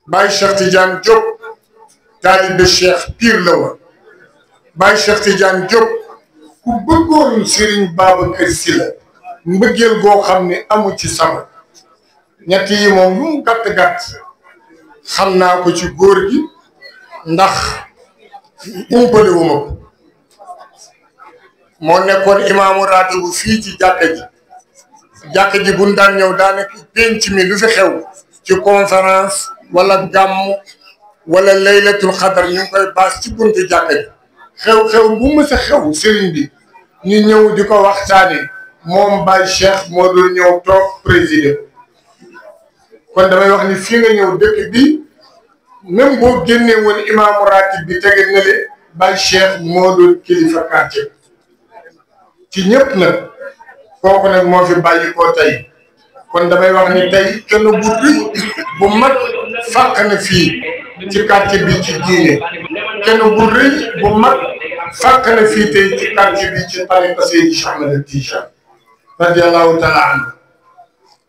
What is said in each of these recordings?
Baye Cheikh Tidiane Diop taalibe Cheikh pire la woon Baye Cheikh Tidiane Diop ku bëggoon Serigne Babacar Sy la mbëggeel goo xam ne amu ci sama ñett yi moom lu mu gàtt-gàtt xam naa ko ci góor gi ndax umpale wu ma ko moo nekkoon imaamu raatibu fii ci jàkka ji buñ daan ñëw daanaka penc mi lu fi xew ci conférence wala gàmm wala laylatul xadar ñu ngi koy baas ci buntu jàkka ji xew-xew bu mës a xew sëriñ bi ñu ñëw di ko waxtaane moom Baye Cheikh moo dul ñëw toog président kon damay wax ni fii nga ñëw dëkk bi même boo génnee woon imaamu ratib bi tege na le Baye Cheikh moo dul kilifa quartier ci ñëpp nag kooku nag moo fi bàyyi koo tey kon damay wax ni tey kenn bu rëy bu mag fàq na fii ci quartier bi ci diine kenn bu rëy bu mag fàq na fii tey ci quartier bi ci tariqa Seydi Cheikh Ahmed Tidiane radiyallahu taala anhu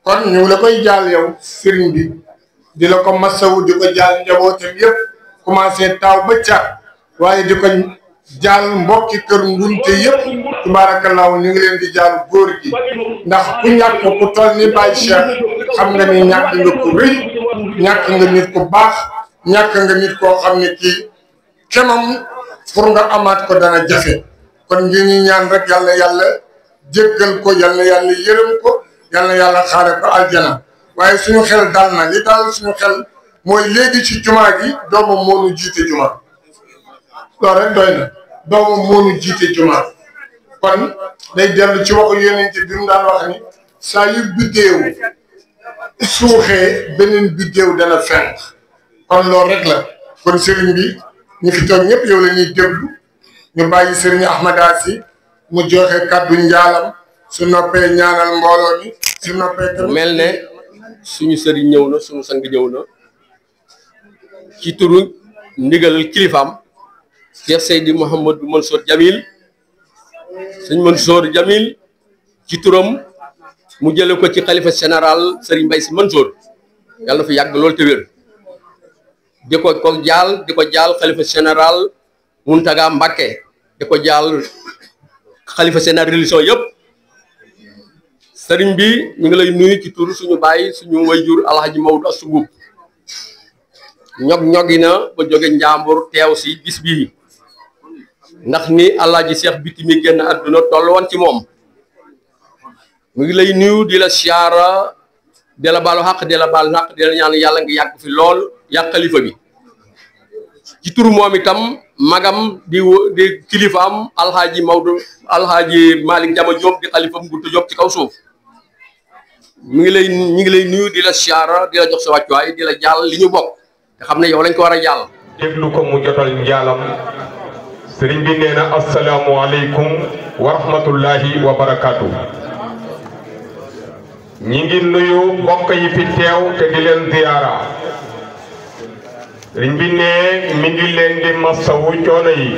kon ñu la koy jaal yow sëriñ bi di la ko masawu di ko jaal njabootam yëpp commencé taaw ba caat waaye di ko jaal mbokki kër ngunte yëpp tabaarakallaahu ñu ngi leen di jaal góor gi ndax ku ñàkk ku toll ni Baye Cheikh xam nga ni ñàkk nga ku rëy ñàkk nga nit ku baax ñàkk nga nit koo xam ne kii kemam pour nga amaat ko dana jafe kon ngi ñu ñaan rek yàlla jéggal ko yàlla yërëm ko yàlla xaare ko aljana waaye suñu xel dal na li daal suñu xel mooy léegi ci jumaa gi doomam moo nu jiite jumaa loolu rek doy na doomam moo nu jiite jumaa kon day dellu ci waxu yonent bi mu daan wax ni saa yu biddéew suuxee beneen biddéew dana fenk kon loolu rek la kon sëriñ bi ñu fi toog ñëpp yow la ñuy déglu ñu bàyyi sëriñ Ahmada Sy mu joxe kàddu njaalam su noppee ñaanal mbooloo mi su noppee mel ne suñu sëriñ ñëw na suñu sang ñëw na ci turu ndigalal kilifaam Cheikh Seydi Mouhamadou Mansour Jamil sëñ Mansour Jamil ci turam mu jële ko ci xalifa général Serigne Mbaye Sy Mansour yàlla na fi yàgg loolu te wér di ko jaal xalifa général Muntaga Mbacké di ko jaal xalifa général religion yëpp sëriñ bi ñu ngi lay nuyu ci tur suñu baay suñu wayjur Alhaji Maodo Assou Mboup ñog-ñogi na ba jóge njàmbur teew si bis bii ndax ni Alhaji Cheikh Biti mi génn àdduna toll woon ci moom mu ngi lay nuyu di la siyaara di la baalu xaq di la baal xaq di la ñaan yàlla nga yàgg fi lool yàgg xalifa bi ci tur moom itam magam di kilifaam Alhaji Malick Jama Diop di xalifam Gunta Diop ci kaw suuf ñu ngi lay nuyu di la siyaara di la jox sa wàccuwaay di la jàll li ñu bokk te xam ne yow lañ ko war a jàll déglu ko mu jotal njaalam sëriñ bi nee na asalaamualeykum wa rahmatullahi wa barakaatu. ñi ngi nuyu mbokk yi fi teew te di leen ziyaara sëriñ bi ne mi ngi leen di masawu coono yi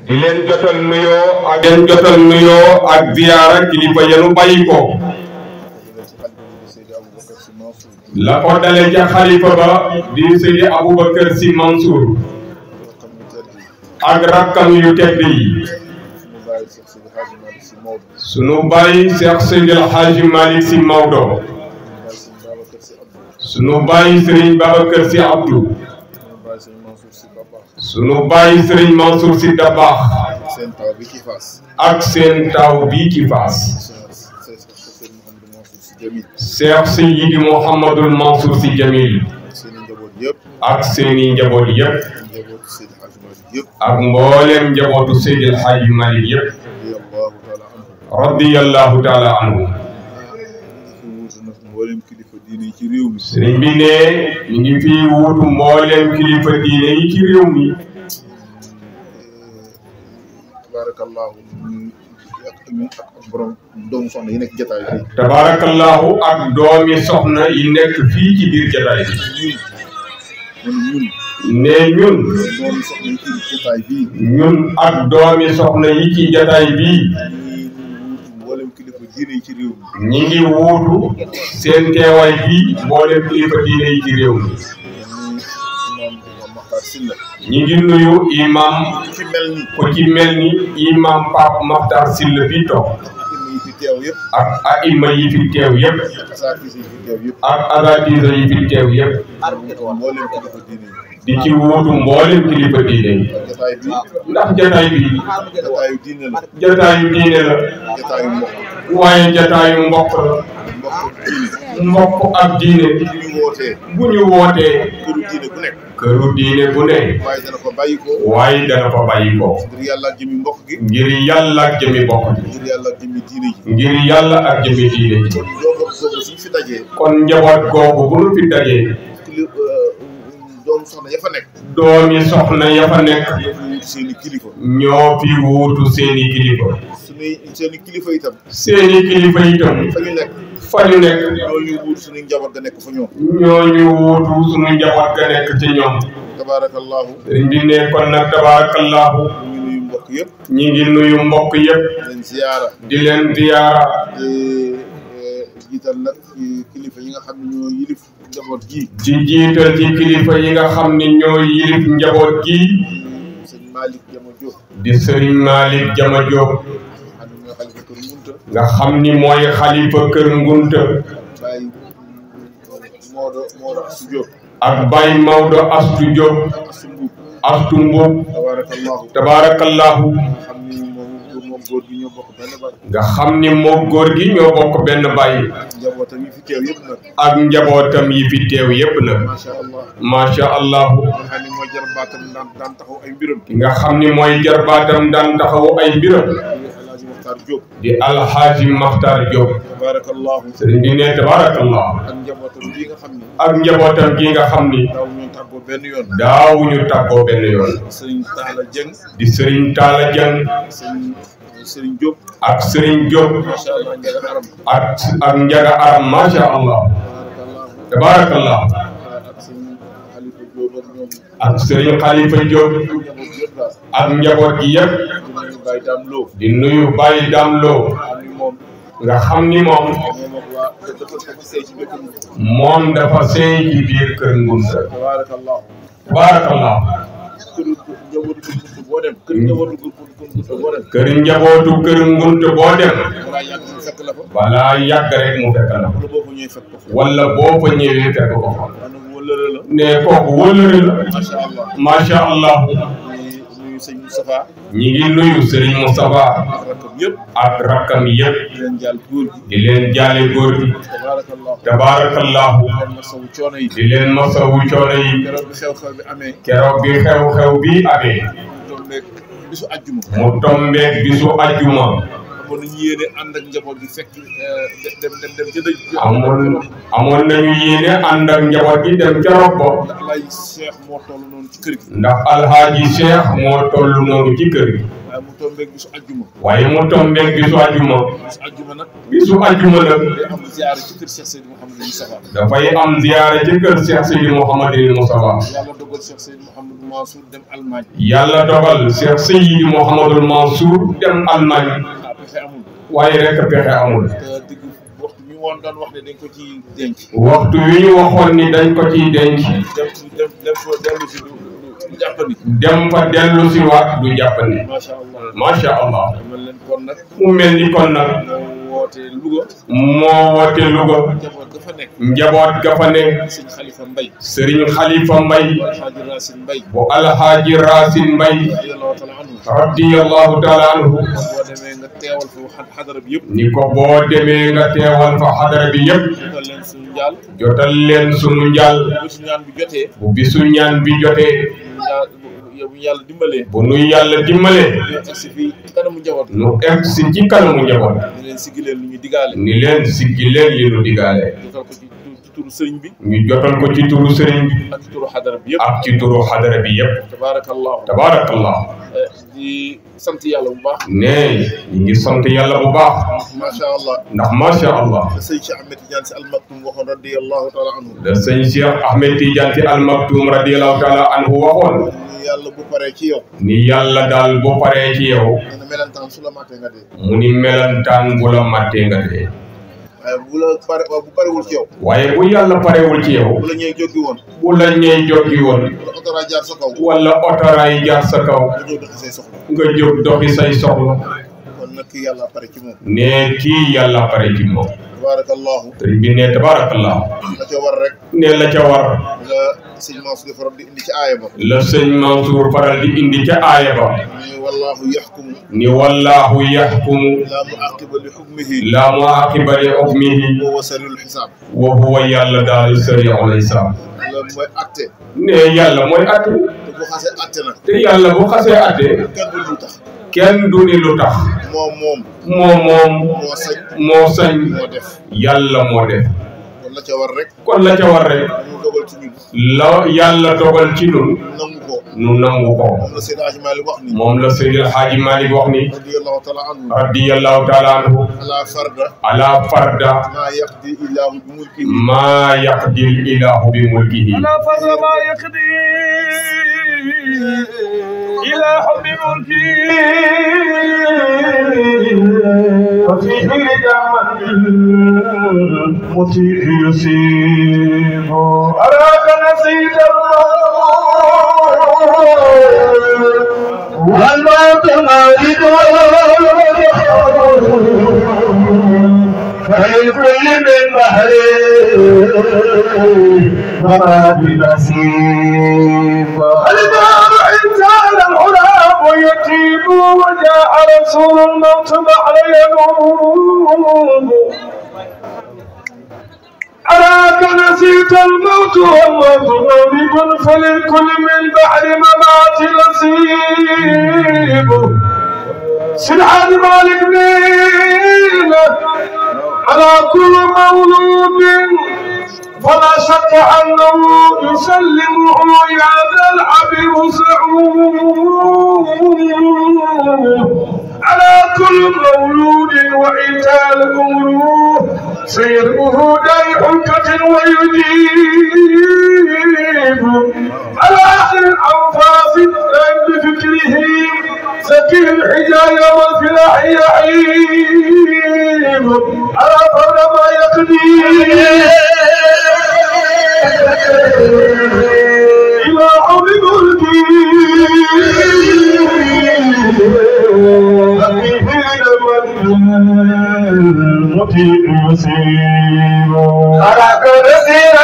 di leen jotal nuyoo ak ziyaara kilifa yenu bàyyi ko la ko dale ca xalifa ba di Seydi Aboubacar Sy Mansour ak rakkam yu tedd yi sunu baay Cheikh Seydi El Hadji Malick Sy Maodo sunu baay Serigne Babacar Sy Abdou sunu baay Serigne Mansour Sy Dabakh ak seen taw bi ci Fass Cheikh Seydi Mouhamadul Mansour Sy Jamil ak seeni njaboot yëpp ak mboolem njabootu Seydi El Hadji Malick yëpp radiyallahu taala anhu sëriñ bi ne ñu ngi fi wuutu mboolem kilifa diine yi ci réew mi tabarakallahu ak doomi soxna yi nekk fii ci biir jataay bi ne ñun ak doomi soxna yi ci jataay bi diine yi ci réew mi. ñi ngi wuutu seen teewaay fii mboolem kilifa diine yi ci réew mi. ñi ngi nuyu imam ku ci mel ni imam Pape Makhtar Sylla bi toog ak aima yi fi teew yëpp ak agatisa yi fi teew yëpp di ci wuutu mboolem kilifa diine yi ndax jataay bi jataayu diine la waaye jataayu mbokk la mbokk ak diine bu ñu wootee këru diine bu ne waaye dana fa bàyyi ko ngir yàlla ak jëmi mbokk gi ngir yàlla ak jëmi mbokk gi ngir yàlla ak jëmi diine ji kon njaboot googu bu nu fi dajee doomi soxna ya fa nekk ñoo fi wuutu seeni kilifa seeni kilifa itam fa ñu nekk ñooñu wuutu suñu njaboot ga nekk fa ñoom ñooñu wuutu suñu njaboot ga nekk ci ñoom tabarakallahu sëriñ bi ne kon nag tabarakallahu ñi ngi nuyu mbokk yëpp di leen ziyaara jiital nag ci kilifa yi nga xam ne ñoo yilif njaboot gi ci jiital ci kilifa yi nga xam ne ñoo yilif njaboot gi sëriñ Malick Jama Diop di sëriñ Malick Jama Diop nga xam ni mooy xalifa kër Ngunta ak Baye Maodo Astu Diop Astu Mbuub tabarakallahu nga xam ni moo góor gi ñoo bokk benn baay ak njabootam yi fi teew yëpp nag macha allah nga xam ni mooy jarbaatam daan taxaw ay mbiram di alxaaji Maxtaar Diop sëriñ bi ne tabarakallahu ak njabootam gi nga xam ni daawuñu tàggoo benn yoon di sëriñ Taala Jeng Serigne Diop ak Serigne Diop ak Njaga Aram macha allah tabarakallah ak Serigne Khalifa Diop ak njaboot gi yëpp di nuyu Baye Dam Lo nga xam ni moom dafa sey ci biir kër Ngunta tabarakallah kër njabootu kër Ngunta boo dem balaa yàgg rek mu fekk la wala boo fa ñëwee fekk ko fa ne kooku wëllëre la macha allah ñi ngi nuyu Serigne Moustapha ak rakkam yëpp di leen jaale góor gi tabarakallahu di leen masawu coono yi keroog bi xew-xew bi amee mu tombeek bisu ajjuma amoon nañu yéene ànd ak njaboot gi fekk dem ca dëj amoon nañu yéene ànd ak njaboot gi dem ca rob bo ndax alhaaji Cheikh moo toll noonu ci kër gi waaye mu tombeek bisu ajjuma bisu ajjuma nag dafay am ziyaara ci kër Cheikh Seydi Mouhamadou Moustapha yàlla dogal Cheikh Seydi Mouhamadou Mansour dem Allemagne waaye rek pexe amul waxtu wi ñu waxoon ni dañ ko ciy denc dem fa dellu si waat du jàppandi macha allah mu mel ni kon nag moo woote Louga njaboot ga fa nekk Serigne Khalifa Mbaye bu Alhaji Racine Mbaye radiyallahu taala anhu ni ko boo demee nga teewal fa xadara bi yëpp jotal leen sunu njaal bu bisu ñaan bi jotee bu nu yàlla dimbalee nu egg si ci kanamu njaboot ni leen siggi leen li nu digaale turu sëriñ bi. ñu jotal ko ci turu sëriñ bi. ak ci turu xadara bi yëpp. ak ci turu xadara bi yëpp. tabaarakallahu. tabaarakallahu. di sant yàlla bu baax. nee ñu ngi sant yàlla bu baax. macha allah. ndax macha allah. da sëñ Cheikh Ahmed Tidiane si almaktum waxoon radiyallahu taala anhu. da sëñ Cheikh Ahmed Tidiane si almaktum radiyallahu taala anhu waxoon. ni yàlla bu paree ci yow. ni yàlla daal bu paree ci yow. nee na melentaan su la màttee nga dee. mu ni melentaan bu la màttee nga dee. waaye bu parewul ci yow. waaye bu yàlla parewul ci yow. bu la ñuy jógi woon. bu la ñuy jógi woon. wala otoraay jaar sa kaw. wala otoraay jaar sa kaw. nga jóg doxi say soxla. nga jóg doxi say soxla. kon nag kii yàlla pare ci moom. nee kii yàlla pare ci moom. tabaarakallahu. sëriñ bi ne tabaarakallahu. la ca war rek. ne la ca war. la sëñ Mansour di faral di indi ci aaya ba. la sëñ Mansour faral di indi ca aaya ba. ni wallahu yaxkumu. ni wallahu yaxkumu. laa muaqiba li xukmihi. laa muaqiba li xukmihi. wa huwa sariul xisaab. wa huwa yàlla daal sariul xisaab. la mooy atte. ne yàlla mooy atte. te bu xasee atte nag. te yàlla bu xasee atte. kenn du lu tax. kenn du ni lu tax. moom. moo sañ. moo def. yàlla moo def. kon la ca war rek. kon la ca war rek. mu dogal ci ñun. la yàlla dogal ci ñun. nangu ko. nu nangu ko. moom la Seydi Hadji Malick wax ni. moom la Seydi Hadji Malick wax ni. radiyallahu taala anhu. radiyallahu taala anhu. ala farda. maa yaqdi ilahu bi mulkihi. ala farda maa yaqdi ilahu bi mulkihi. وفيه لجمع المطيع يصيب أراك نسيت الله والموت مارد فلكل من بحر مراد نسيب الدار إنسان الغراب يطيب وجاء رسول الموت بعد ينوم أراك نسيت الموت والموت غالب فللكل من بعد ممات نصيب سيد حاج مالك نيل على كل مولود فلا شك أنه يسلمه يا ذا العبد سعود على كل مولود وإيتاء الأمور سيره داء حلكة ويجيب على آخر الأنفاس بفكره سكين الحجاية والفلاح يعيب على فرد ما يقضي إلى عظم ملكي المطيع يصيب أراك نسير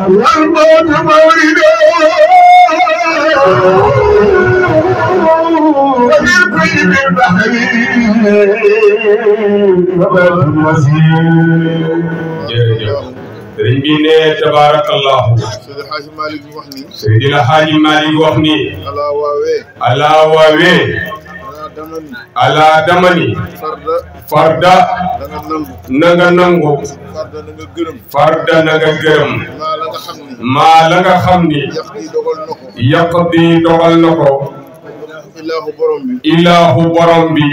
والموت موردا وبالكل من بحر وباب المسير. sëriñ bi ne tabaarakallahu. Seydi Hadji Malick wax ni. Seydi Hadji Malick wax ni. alaa waawee. alaa waawee. alaa damani. farda. na nga nangu. farda na nga gërëm. farda na nga gërëm. maa la nga xam ni. yaqdi dogal na ko. ilaahu borom bi.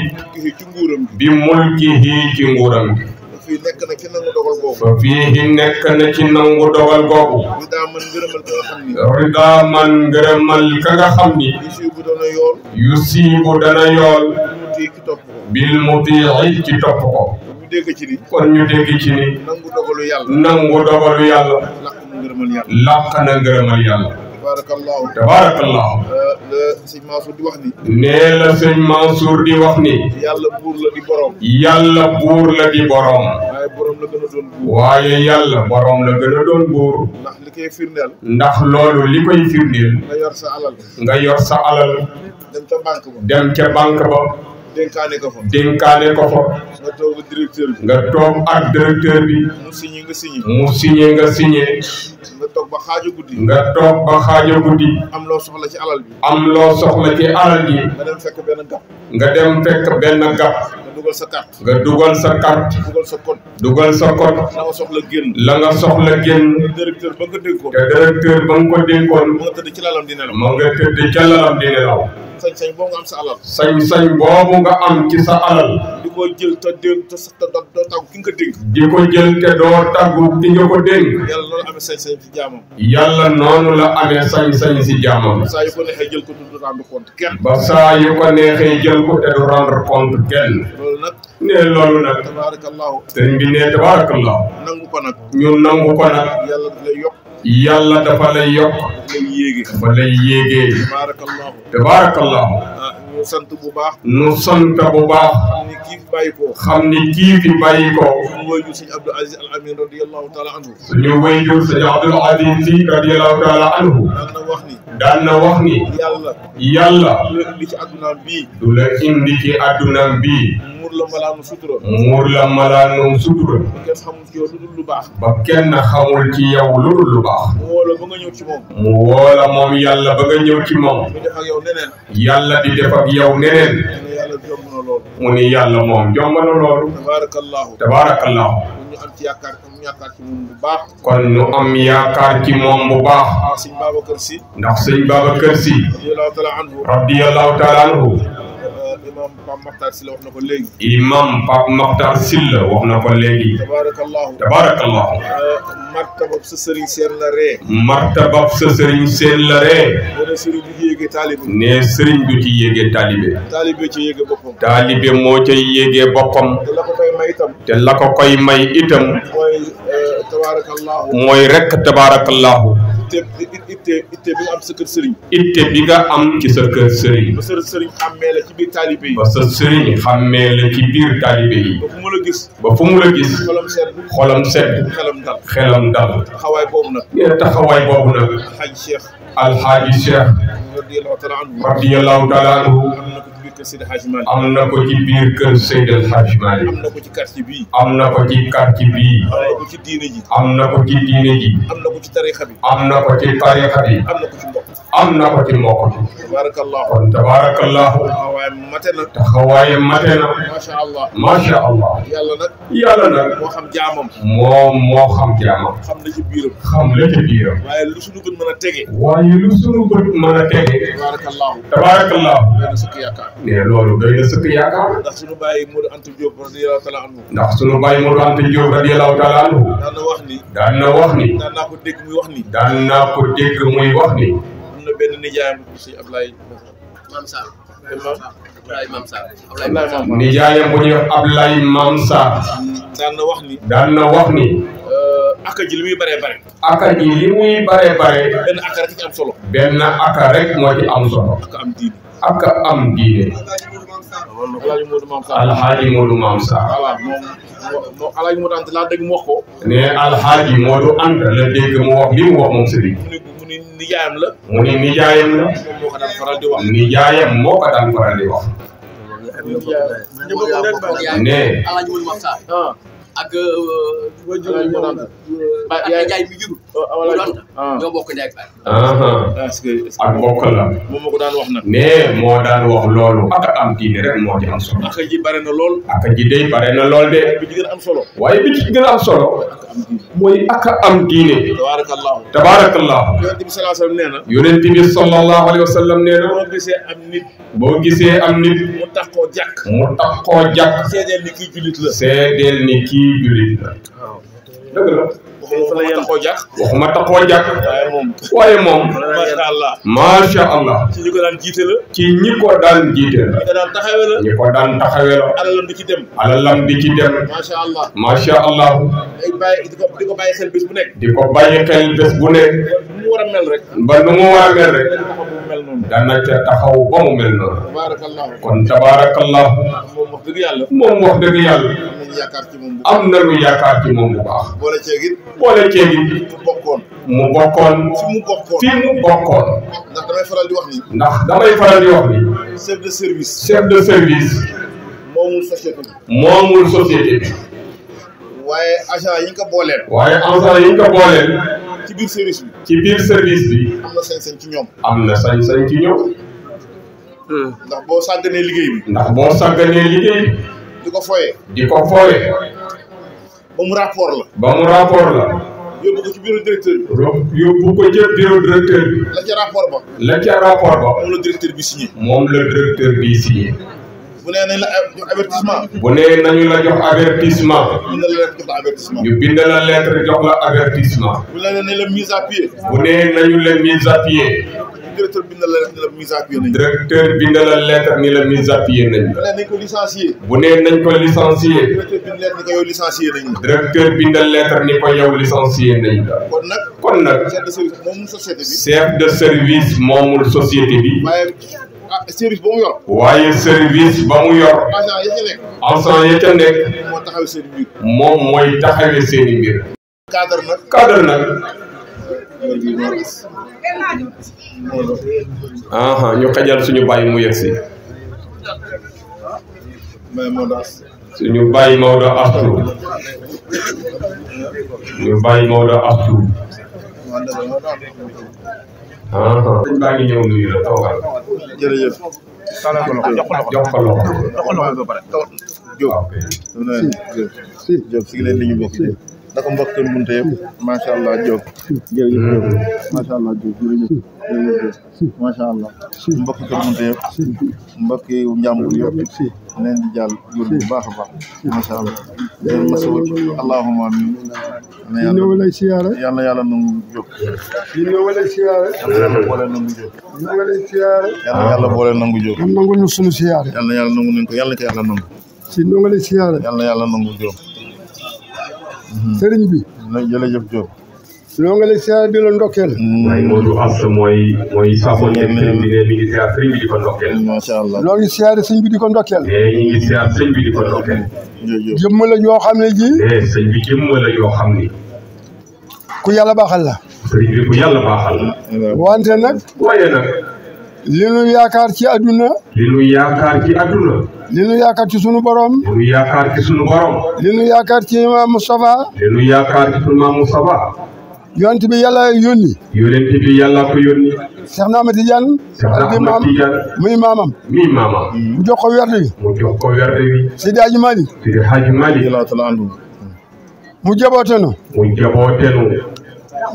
bi mulkihi ci nguuram bi. fii nekk na ci nangu dogal googu. fa fii nekk na ci nangu dogal googu. rida man ngërëmal ka nga xam ni. yusiibu dana yool. bil mutii ci topp ko. kon ñu dégg ci ni. nangu dogalu yàlla. làq na ngërëmal yàlla. tabaarakallahu. sëñ Mansour di wax ni. nee la sëñ Mansour di wax ni. yàlla buur la di borom. yàlla buur la di borom. waaye borom la gën a doon buur. waaye yàlla borom la gën a doon buur. ndax li koy firndeel. ndax loolu li koy firndeel. nga yor sa alal. nga yor sa alal. dem ca banque ba. dem ca banque ba. dénkaane ko fa. dénkaane ko fa. nga toog ak directeur bi. nga toog ak directeur bi. mu signé nga signé. mu signé nga signé. nga toog ba xaajo guddi. nga toog ba xaajo guddi. am loo soxla ci alal bi. am loo soxla ci alal ji. nga dem fekk benn gàpp. nga dem fekk benn gàpp. nga dugal sa carte. nga dugal sa carte. dugal sa code. dugal sa code. la nga soxla génn. la nga soxla génn. directeur ba nga dénkoon. te directeur ba nga ko dénkoon. mu nga tëdd ci lalam di nelaw. ma nga tëdd ca lalam di nelaw. sañ-sañ boobu nga am sa alal. sañ-sañ boobu nga am ci sa alal. di ko jël te dégg te doo tàggu ki nga ko dénk. di ko jël te doo tàggu ki nga ko dénk. yàlla noonu amee sañ-sañ ci jaamam. yàlla noonu la amee sañ-sañ si jaamam. saa yu ko neexee jël ko du rendre compte kenn. ba saa yu ko neexee jël ko te du rendre compte kenn. loolu nag. ne loolu nag. tabaarakallahu. sëriñ bi ne tabaarakallahu. nangu ko nag. ñu nangu ko nag. yàlla daf lay yokk. yàlla dafa lay yokk. daf lay yéege. dafa lay yéegee. tabaarakallahu. tabaarakallahu. ñu sant bu baax. nu sant bu baax. xam ni kii fi bàyyi ko. xam ni kii fi bàyyi ko. suñu wayjur sëñ Abdou Aziz Al Amin radiyallahu taala anhu. suñu wayjur sëñ Abdul Aziz Si radiyallahu taala anhu. daan na wax ni. daan na wax ni. yàlla. du la indi ci addunaam bii. du la indi ci addunaam bii. muur la malaanu sutura. muur la malaanu sutura. kenn xamul ci yow lu dul lu baax. ba kenn xamul ci yow lu dul lu baax. mu woo la ba nga ñëw ci moom. mu woo la moom yàlla ba nga ñëw ci moom. mu def ak yow neneen. yàlla di def ak yow neneen. yàlla jomb na loolu. mu ni yàlla moom jomb na loolu. tabaarakallahu. tabaarakallahu. ñu am ci yaakaar ci moom bu baax. kon ñu am yaakaar ci moom bu baax. sëñ Babacar Si. ndax sëñ Babacar Si. radiyallahu taala anhu. radiyallahu taala anhu. imam Pape Makhtar Sylla wax na ko léegi. imam Pape Makhtar Sylla wax na ko léegi. tabaarakallahu. tabaarakallahu. martabab sa sëriñ seen la ree. martabab sa sëriñ seen la ree. nee na sëriñ du ci yéegee taalibe. ne sëriñ du ci yéegee taalibe. taalibe ci yéegee boppam. taalibe moo cay yéegee boppam. te la ko koy may itam. te la ko koy may itam. mooy tabaarakallahu. mooy rek tabaarakallahu. itte bi nga am sa kër sëriñ. itte bi nga am ci sa kër sëriñ. ba sa sëriñ xàmmee la ci biir taalibe yi. ba sa sëriñ xàmmee la ci biir taalibe yi. ba fu mu la gis. ba fu mu la gis. xolam sedd. xolam sedd. xelam dal. xelam dal. taxawaay boobu nag. nee na taxawaay boobu nag. Alxaaji Cheikh. Alxaaji Cheikh. radiyallahu taala anhu. radiyallahu taala anhu. am na ko ci biir kër Seydi Hadji Malick. am na ko ci biir kër Seydi Hadji Malick. am na ko ci quartier bii. am na ko ci quartier bii. am na ko ci diine ji. am na ko ci diine ji. am na ko ci tarixa bi. am na ko ci tarixa bi. am na ko ci mbokk. am na ko ci mbokk bi. tabaarakallahu. kon tabaarakallahu. taxawaayam mate na. taxawaayam mate na. macha allah. macha allah. yàlla nag. yàlla nag. moo xam jaamam. moom moo xam jaamam. xam na ci biiram. xam la ci biiram. waaye lu suñu bët mën a tege. waaye lu sunu bët mën a tege. tabaarakallahu. tabaarakallahu. doy na sëkk yaakaar. ne loolu doy na sëkk yaakaar. ndax suñu bàyyi Modou Anta Diop radiyallahu taala anhu. ndax sunu bàyyi Modou Anta Diop radiyallahu taala anhu. daan na wax ni. daan na wax ni. daan naa ko dégg muy wax ni. daan naa ko dégg muy wax ni. am na benn nijaayam si Ablaye. Mam Sarr. Ablaye Mam Sarr. nijaayam bu ñuy wax Ablaye Mam Sarr. daan na wax ni. daan na wax ni. aka ji li muy bëree bëri. aka ji li muy bëree bëri. benn aka rek ci am solo. benn aka rek moo ci am solo. aka am diine. aka am diine. Alaaji Modou Mam Sarr. Alxaaji Modou Mam Sarr. voilà moom Alaaji Modou Anta laa dégg mu wax ko. ne Alxaaji Modou Anta la dégg mu wax li mu wax moom sëriñ. mu ni nijaayam la. mu ni nijaayam la. moom moo ko daan faral di wax. nijaayam moo ko daan faral di wax. ne. Alaaji Modou Mam Sarr. ak Alaaji Modou Anta. yaay jaay mi jur. ñoo bokk ndey ak baay. ak bokk la. moom moo ko daan wax nag. ne moo daan wax loolu. aka am diine rek moo ci am solo. aka ji bare na lool. aka ji day bare na lool de. bi ci gën a am solo. waaye bi ci gën a am solo. mooy aka am diine. tabaarakallahu. tabaarakallahu. yonent bi sallallahu alayhi wa sallam nee na. yonent bi sallallahu alayhi wa sallam nee na. boo gisee am nit. boo gisee am nit. mu tax koo jàkk. mu tax koo jàkk. seedeel ni kii jullit la. seedeel ni kii jullit la. dëgg la. waxuma taxoo jàkk. waxuma taxoo jàkk. waaye moom. waaye moom. macha allah. macha allah. ci ñi ko daan jiite la. ci ñi ko daan jiite la. ñi ko daan taxawee la. ñi ko daan taxawee la. alalam di ci dem. alalam di ci dem. macha allah. macha allah. ay bàyyi di ko bàyyi xel bés bu nekk. di ko bàyyi xel bés bu nekk. nu mu war a mel rek. ba nu mu war a mel rek. dana taxaw bu mel noonu. dana ca taxaw ba mu mel noonu. tabaarakallahu. kon tabaarakallahu. moom wax dëgg yàlla. moom wax dëgg yàlla. am nañu yaakaar ci moom bu am na lu yaakaar ci moom bu baax. boole ceegit. boole ceegi. mu bokkoon. mu bokkoon. fi mu bokkoon. fi mu bokkoon. ndax damay faral di wax ni. ndax damay faral di wax ni. chef de service. chef de service. moomul société bi. moomul société bi. waaye agent yi nga ko booleel. waaye agent yi nga ko booleel. ci biir service bi. ci biir service bi. am na sañ-sañ ci ñoom. am na sañ-sañ ci ñoom. ndax boo sàgganee liggéey bi. ndax boo sàgganee liggéey bi. di ko foyee. di ko fooye. ba mu rapport la. ba mu rapport la. yóbbu ko ci bureau directeur bi. yóbbu ko ci bureau directeur bi. la ca rapport ba. la ca rapport ba. moom la directeur bi signé. moom la directeur bi signé. bu nee nañ la jox avertissement. bu nee nañu la jox avertissement. ñu bind la lettre jox la avertissement. ñu bind la lettre jox la avertissement. bu nee nañ la mise à pied. bu nee nañu la mise à pied. directeur bind la lettre ni la mise à pied nañ. directeur bind la lettre ni la mise à pied nañ. bu nee nañ ko licencié. bu nee nañ ko licencié. directeur bind lettre ni ko yow licencié nañ la. directeur bind lettre ni ko yow licencié nañ la. kon nag. chef de service moomul société bi. chef de service moomul société bi. service ba mu yor. waaye service ba mu yor. agent ya ca nekk. agent ya ca nekk. moo taxawee seen mbir. moom mooy taxawee seen i mbir. cadre nag. ñu xajal suñu bàyyi mu yegsi. suñu bàyyi Maodo Astou. suñu bàyyi Maodo Astou. dañ baa ngi ñëw nuyu la toogal. jërëjëf. jox ko loxo. Diop si leen li ñu bokk naka mbokk Kër Mounta yëpp macha allah Diop. jërëjëf macha allah Diop jërëjëf macha allah mbokk Kër Mounta yëpp mbokk njàmbur yëpp leen di jàll góor bu baax a baax macha allah. leen masawu allahumma amin. ñoo lay siyaare. yal na yàlla nangu Diop. ñoo lay siyaare. yal na yàlla boole nangu Diop. ñoo lay siyaare. yal na yàlla boole nangu Diop. nangu ñu sunu siyaare. yal na yàlla nangu nañ ko yal na ko yàlla nangu. si ñoo lay siyaare. yal na yàlla nangu Diop. sëriñ bi. jërëjëf Diop. ñoo ngi lay siyaare di la ndokkeel. waaye Modou Asta mooy saafoon ngeen sëriñ bi ne mi ngi siyaar sëriñ bi di ko ndokkeel. macha allah ñoo ngi siyaare sëñ bi di ko ndokkeel. ñu ngi siyaar sëñ bi di ko ndokkeel. jëmm la yoo xam ne ji. sëñ bi jëmm la yoo xam ni. ku yàlla baaxal la. sëriñ bi ku yàlla baaxal la. wante nag. waaye nag. li nu yaakaar ci àdduna. li nu yaakaar ci àdduna. li nu yaakaar ci sunu borom. li nu yaakaar ci sunu borom. li nu yaakaar ci Imam Moustapha. li nu yaakaar ci sunu Maam Moustapha. yonent bi yàlla yónni. yonent bi yàlla ko yónni. Cheikh Ahmed Tidiane. Cheikh Ahmed Tidiane. muy maamam. mu jox ko werde wi. mu jox ko werde wi. Seydi Hadji Malick. Seydi Hadji Malick. mu jaboote nu. mu jaboote nu.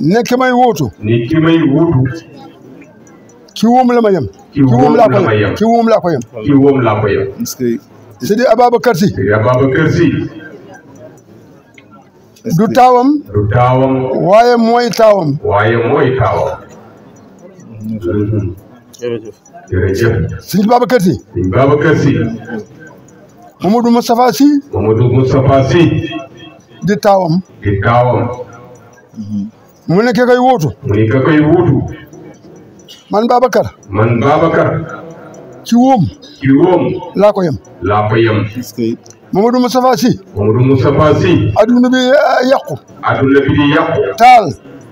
ne ki may wuutu. ni ki may wuutu. ci woom la ma yem. ci woom la ma yem. ci woom laa ko yem. ci woom laa ko yem. Seydi Ababacar Sy. Seydi Ababacar Sy. du taawam. du taawam. waaye mooy taawam. waaye mooy taawam. jërëjëf. jërëjëf. Sëñ Babacar Sy. Sëñ Babacar Sy. Mamadou Moustapha Sy. Mamadou Moustapha Sy. di taawam. di taawam. mu ne ka koy wuutu. mu ne ka koy wuutu. man Babacar. man Babacar. ci woom. ci woom. laa ko yem. laa ko yem. Mamadou Moustapha Sy. Mamadou Moustapha Sy. adduna bi yàqu. adduna bi di yàqu. taal.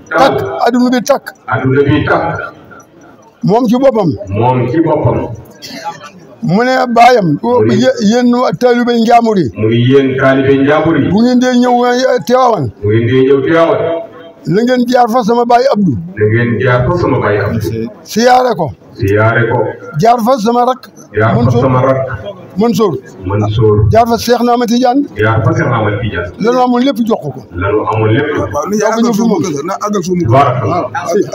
takk adduna bi takk. adduna bi takk. moom ci boppam. moom ci boppam. mu ne baayam. yéen taalibe njaambur yi. muy yéen taalibe njaambur yi. bu ngeen dee ñëw Tiwaawan. bu ngeen dee ñëw Tiwaawan. la ngeen jaar fa sama baay Abdou. la ngeen jaar fa sama baay Abdou. siyaare ko. siyaare ko. jaar fa sama rak. jaar fa sama rak. Mansour. jaar fa Cheikh Ahmed Tidiane. jaar fa Cheikh Ahmed Tidiane. lanu amoon lépp jox ko. lanu amoon lépp. waaw ni àggal fu mu na àggal fu mu. waaw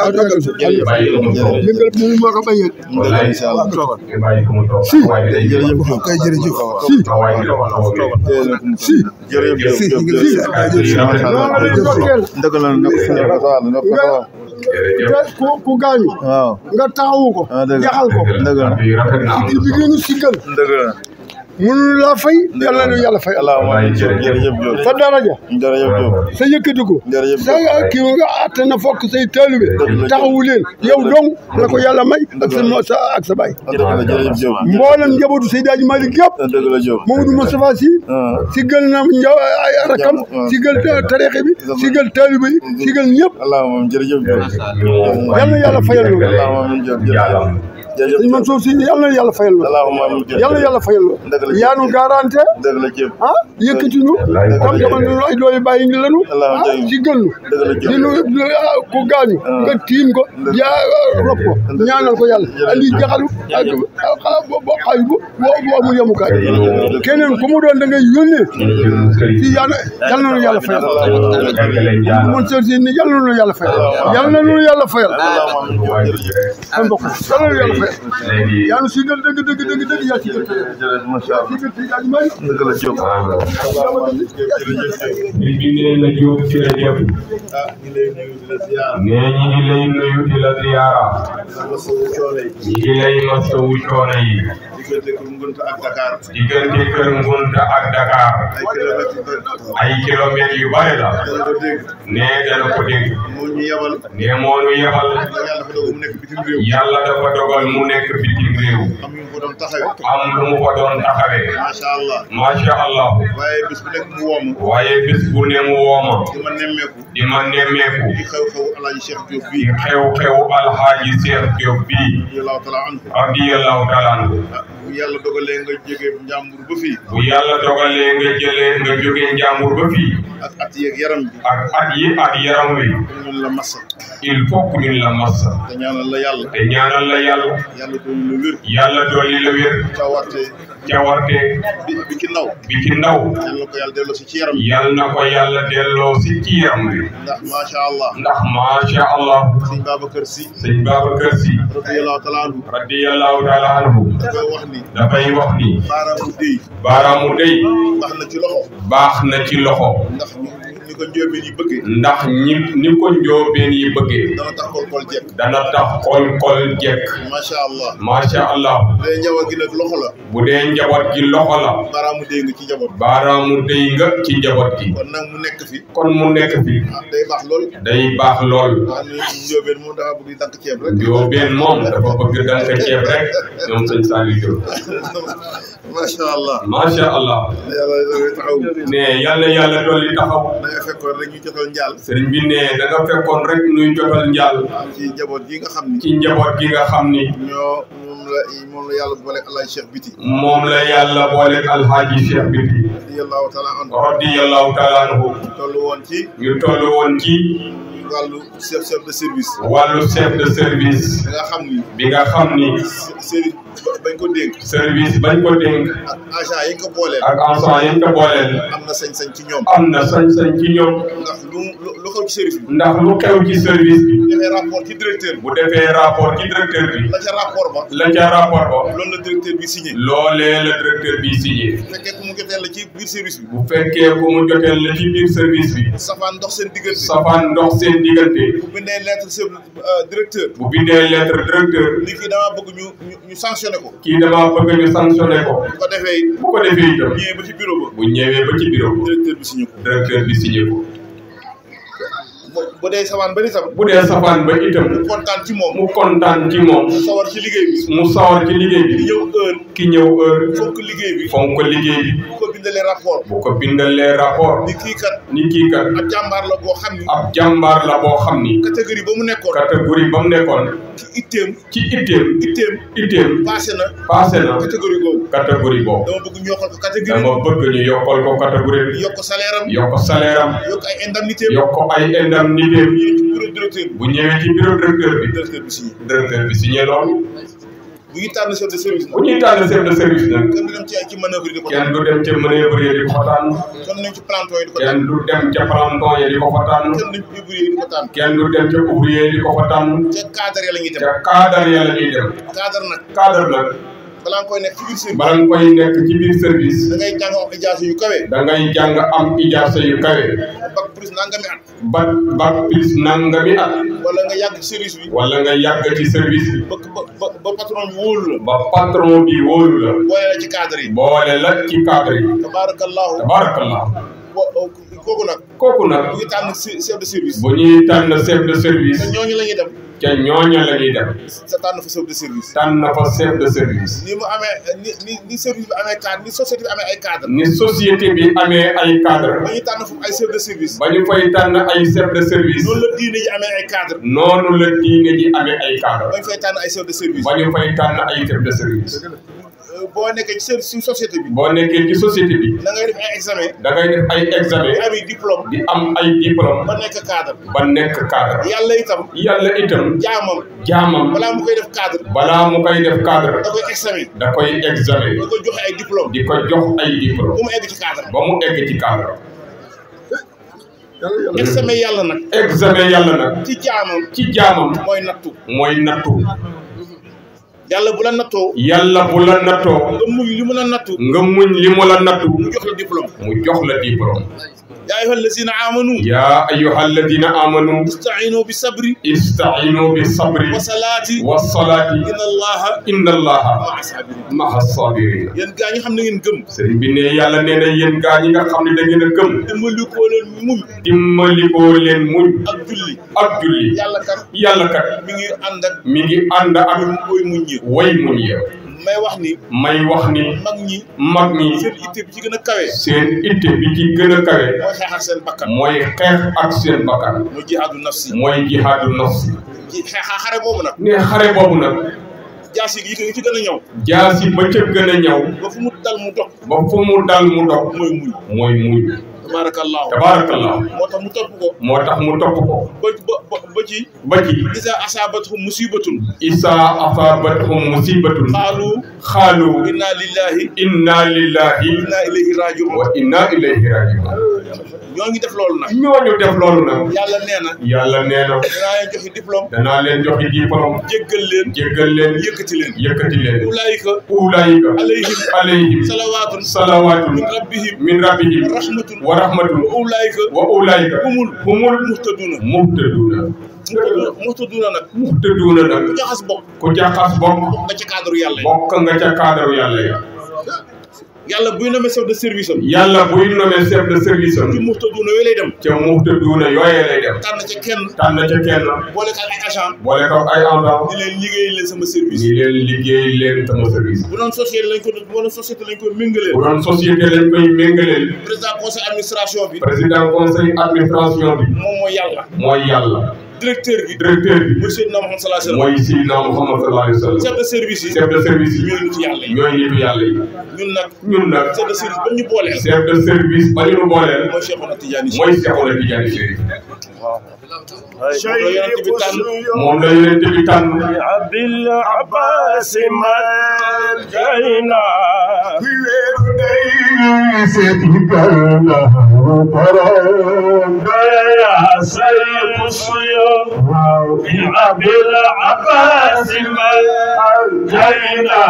àggal fu mu. bàyyi ko mu toog. yëngal bi ñu moo ko bayee. wallaay incha allah bàyyi ko mu toog. si waaye bi day jërëjëf kay jërëjëf. si waaye bi dafa xaw a gën. si jërëjëf si ku gaañu. waaw nga taxawu ko. jaxal ko. bi ngeen siggal. mënul laa fay. yàlla na yàlla fay. jërëjëf sa daraja. jërëjëf sa yëkkatiku. sa kii nga àtte na fokk say taalibe taxawu leen yow dong la ko yàlla may ak sa baay. mboolem njabootu Seydi Hadji Malick yëpp. Mamadou Moustapha Sy. siggal na ay rakam. siggal tariixa bi. siggal taalibe yi. siggal ñëpp. yàlla na yàlla fayal lu. sëñ Mansour Sy yàlla na yàlla fayal lu. yàlla na yàlla fayal lu. yaa nu garanté. yëkkati ñu. comme jamono ay doomi bàyyi ngi lanu. siggal nu. di nu ku gaañu. nga tiim ko rob ko ñaanal ko yàlla andi jaxalu ak xay bu amul yemukaay keneen ku mu doon da ngay yónnee fii yal na nu yàlla fayal mon sër si ni yal na nu yàlla fayal yal na nu yàlla fayal ay mbokk yal na nu yàlla fayal yaa nu sigal dëgg yaa sigal bi nee na Diop ci la jëf nee ñi ngi lay nuyu di la ziyaara ñi ngi lay masawu coono yi diggante Kër Ngunta ak Dakar ay kilomètres yu bare la nee dana ko dégg nee moo nu yebal yàlla dafa dogal mu nekk bitim réew am lu mu ko doon taxawee macha allah waaye bis bu ne mu wooma di ma nemmeeku di xew-xew alxaaji Cheikh Diop bii radiyallahu taala anhu bu yàlla dogalee nga jóge njàmbur ba fii bu yàlla dogalee nga jóge njàmbur ba fii ak at yeeg yaram bi ak at yaram wi ñun la massa il faut que ñun la massa te ñaanal la yàlla yàlla dolli la wér cawarte bi ci ndaw yàlla ko yàlla delloo si ci yaram yàlla na ko yàlla delloo si ci yaram wi ndax macha allah sëñ Babacar Si radiyallahu taala anhu dafay wax ni baaraamu dey baax na ci loxo ndax ni ko njóobeen yi bëggee dana tax xol jekk macha allah bu dee njaboot gi loxo la baaraamu dey nga ci njaboot gi kon mu nekk fi day baax lool njóobeen moom dafa bëgg dank ceeb rek ñoom sëñ Saliou Diop macha allah ne yàlla dolli taxaw sëriñ bi ne da nga fekkoon rek nuy jotal njaal ci njaboot gi nga xam ni moom la yàlla booleeg alhaaji Cheikh Biti radiyallahu taala anhu ñu toll woon ci wàllu chef de service bi nga xam ni service bañ ko dénk ak agent yi ko booleel am na sañ-sañ ci ñoom ndax lu xew ci service bi bu defee rapport ci directeur bi la ca rapport ba loolu la directeur bi signé bu fekkee ku mu joteel la ci biir service bi safaan ndox seen diggante bu bindee lettre directeur ni kii dama bëgg ñu sanctionné ko bu ko defee itam bu ñëwee ba ci bureau ba directeur bi signé ko bu dee safaan ba itam mu kontaan ci moom mu sawar ci liggéey bi ki ñëw heure fonk liggéey bi bu ko bindalee rapport ni kii kat ab jàmbaar la boo xam ni catégorie ba mu nekkoon ci itteem passé na catégorie boobu dama bëgg ñu yokkal ko catégorie bi yokk salaire am yokk ay indemnité bu ñëwee ci bureau directeur bi signé loolu bu ñuy tànn chef de service nag kenn du dem ci manœuvre yi di ko tànn kenn du dem ca planton yi di ko tànn kenn du dem ca ouvrier yi di ko fa tànn ca cadre ya la ñuy dem cadre nag balaa nga koy nekk ci biir service da ngay jàng am ijaasa yu kawe bac plus nangami at wala nga yàgg ci service bi ba patron bi wóolu la boole la ci cadre yi tabarakallahu kooku nag bu ñuy tànn chef de service te ñooñu la ñuy dem te tànn fa chef de service ni mu amee ni service bi amee cadre ni société bi amee ay cadre ba ñu tànn foofu ay chef de service noonu la diine ji amee ay cadre ba ñu fay tànn ay chef de service boo nekkee ci société bi. boo nekkee ci société bi. da ngay def ay examen. da ngay def ay examen. di am ay diplôme. di am ay diplôme. ba nekk cadre. ba nekk cadre. yàlla itam. jaamam. balaa mu koy def cadre. da koy examen. da koy examen. di ko joxe ay diplôme. di ko jox ay diplôme. ba mu egg ci cadre. ba mu egg ci cadre. examen yàlla nag. examen yàlla nag. ci jaamam. mooy nattu. yàlla bu la nattoo. nga muñ li mu la nattu. mu jox la diplôme. yaa ayyuha allazina amanu. ista'iinu bi sabri. wa salaati. inna allaha ma'a saabiriin. yéen gaa ñi xam ne ngeen gëm. sëriñ bi ne yàlla nee na yéen gaa ñi nga xam ne da ngeen a gëm. dimbalikoo leen muñ. ak julli. yàlla kat. mi ngi ànd ak. way muñ ya. may wax ni. mag ñi. seen itte bi ci gën a kawe. mooy xeex ak seen bakkan. mooy jihaadu nafsi. xare boobu nag. jaasi yi ci gën a ñëw. jaasi ba ca gën a ñëw. ba fu mu dal mu dog. mooy muñ. tabarakallahu. moo tax mu topp ko. ba ci. isa asaabathum musibatun. xaalu. inna lillahi. inna ilayhi raji'un. ñooñu def loolu nag. yàlla nee na. danaa leen joxi diplôme. jéggal leen. yëkkati leen. ulaayika. alayhim. salawaatun. min rabbihim. rahmatun. wa ulaayika. humul muhtaduna nag. ku jaxas bokk. bokk nga ca cadre yàlla yi. yàlla buy nommé chef de service am. ci muhtaduna yooyu lay dem. tànn ca kenn. boole ko ay agent. di leen liggéey sama service. bu doon société lañ koy méngaleel. président conseil administration bi. moom mooy yàlla. directeur bi. mooy Seydina Muhammad sallallahu alayhi wa sallam. chef de service yi. ñooy nitu yàlla yi. ñun nag. chef de service ba ñu booleel. mooy Cheikhuna Tidiane Chérif. moom la yonent bi tànn. Abil Abbas man jayna. بالعباس من أنجينا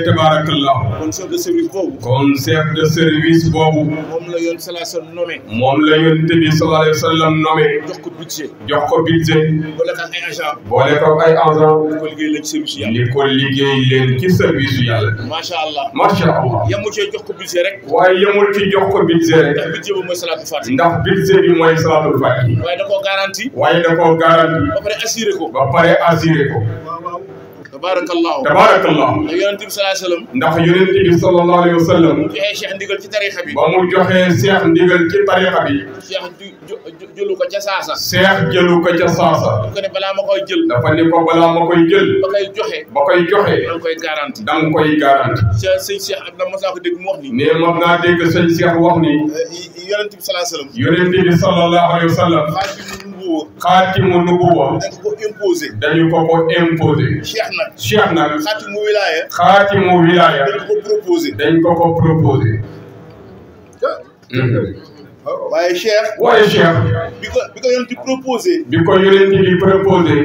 tabarakallah. kon chef de service boobu. moom la yoon bi sallallahu alayhi wa sallam nommé. jox ko budget. boole ko ay agent. li ko liggéey leen ci service yàlla. macha allah. yemul ci jox ko budget rek. ndax budget bi mooy salaatul fatihi. waaye da koo garanti. ba pare assuré ko. tabarakallahu. ndax yonent bi sallallahu alayhi wa sallam. mu joxee Cheikh ndigal ci tariqa bi. Cheikh jëlu ko ca saasa. dafa ne balaa ma koy jël. ba koy joxe. da nga koy garanti. sëñ Cheikh ak na mos naa ko dégg mu wax ni. yonent bi sallallahu alayhi wa sallam. xaatimu nubuwa. dañu ko imposé. Cheikh nag. xaatimu wilaya. dañ ko proposé. waaye Cheikh. bi ko yonent bi proposé.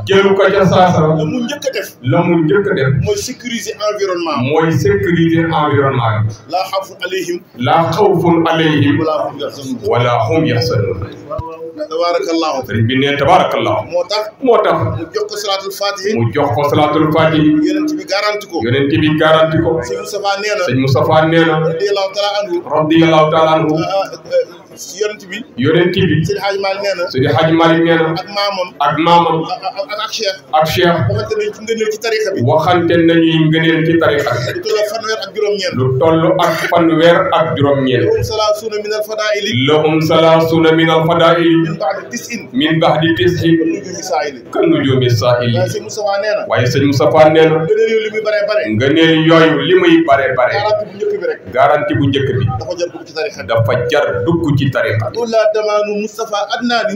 jëlu ko ca saasa. la mu njëkk a def. mooy sécuriser environnement. laa xawfun alayhim. wala hum yaxzanun. tabarakallahu. sëriñ bi ne tabarakallahu. moo tax. mu jox ko salaatul fatihi. yonent bi garanti ko. sëñ Moustapha nee na. radiyallahu taala anhu. yonent bi Seydi Hadji Malick nee na Seydi Hadji Malick nee na ak maamam ak Cheikh waxante nañ ci ngëneel ci tariqa bi waxante nañuy ngëneel ci tariqa bi lu toll ak fanweer ak juróom-ñeent lahum salaasuuna min al fadaa'ili min ba'di tis'in kan nujuumi saa'ili waaye sëñ Moustapha nee na ngëneel yooyu li muy bare garanti bu njëkk bi dafa jar dugg ci tariqa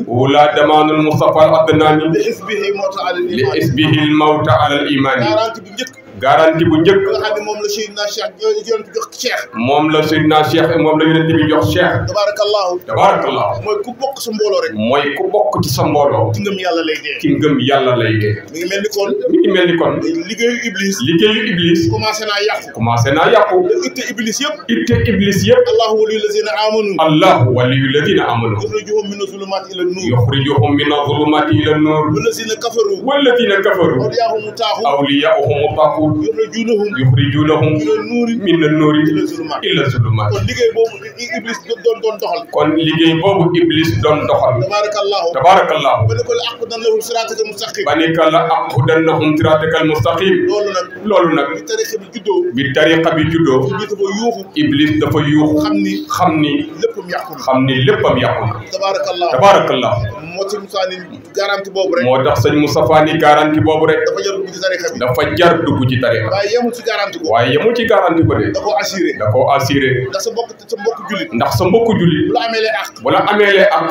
wala damaanul Moustapha Adnaani li isbihi al mawta ala al imaani garanti bu njëkk nga xam ne moom la Seydina Cheikh yonent bi jox Cheikh moom la Seydina Cheikh moom la yonent bi jox Cheikh tabarakallahu mooy ku bokk sa mbooloo rek mooy ku bokk ci sa mbooloo ci ngëm yàlla lay dee ci ngëm yàlla lay dee mi ngi mel ni kon liggéeyu iblis commencé naa yàqu itte iblis yëpp allahu waliyul ladina amanu yukhrijuhum mina zulumati ila nur walladina kafaru awliyahum taaghut yukhrijunahum mina nuuri ila zulumaat kon liggéey boobu iblis doon doxal tabarakallahu banika la aqudannahum siratakal mustaqim loolu nag bi tariqa bi juddoo iblis dafa yuuxu xam ni léppam yàqu na tabarakallahu moo tax sëñ Moustapha ni garanti boobu rek dafa jar dugg ci tariqa waaye yemul ci garanti ko de da koo assuré ndax sa mbokku jullit bu la ameelee ak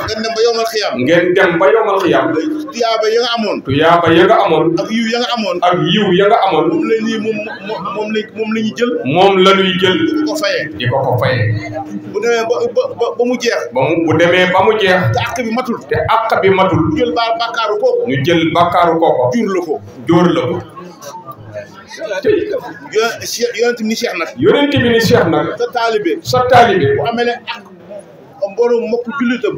ngeen dem ba yowmal xiyam tuyaaba ya nga amoon ak yiw ya nga amoon moom la ñuy jël di ko fayee bu demee ba mu jeex bu demee ba mu jeex te àq bi matul ñu jël bàkkaaru kooku jóor la ko yonent bi ni Cheikh nag sa taalibe bu amee ak mbooloo mbokku jullitam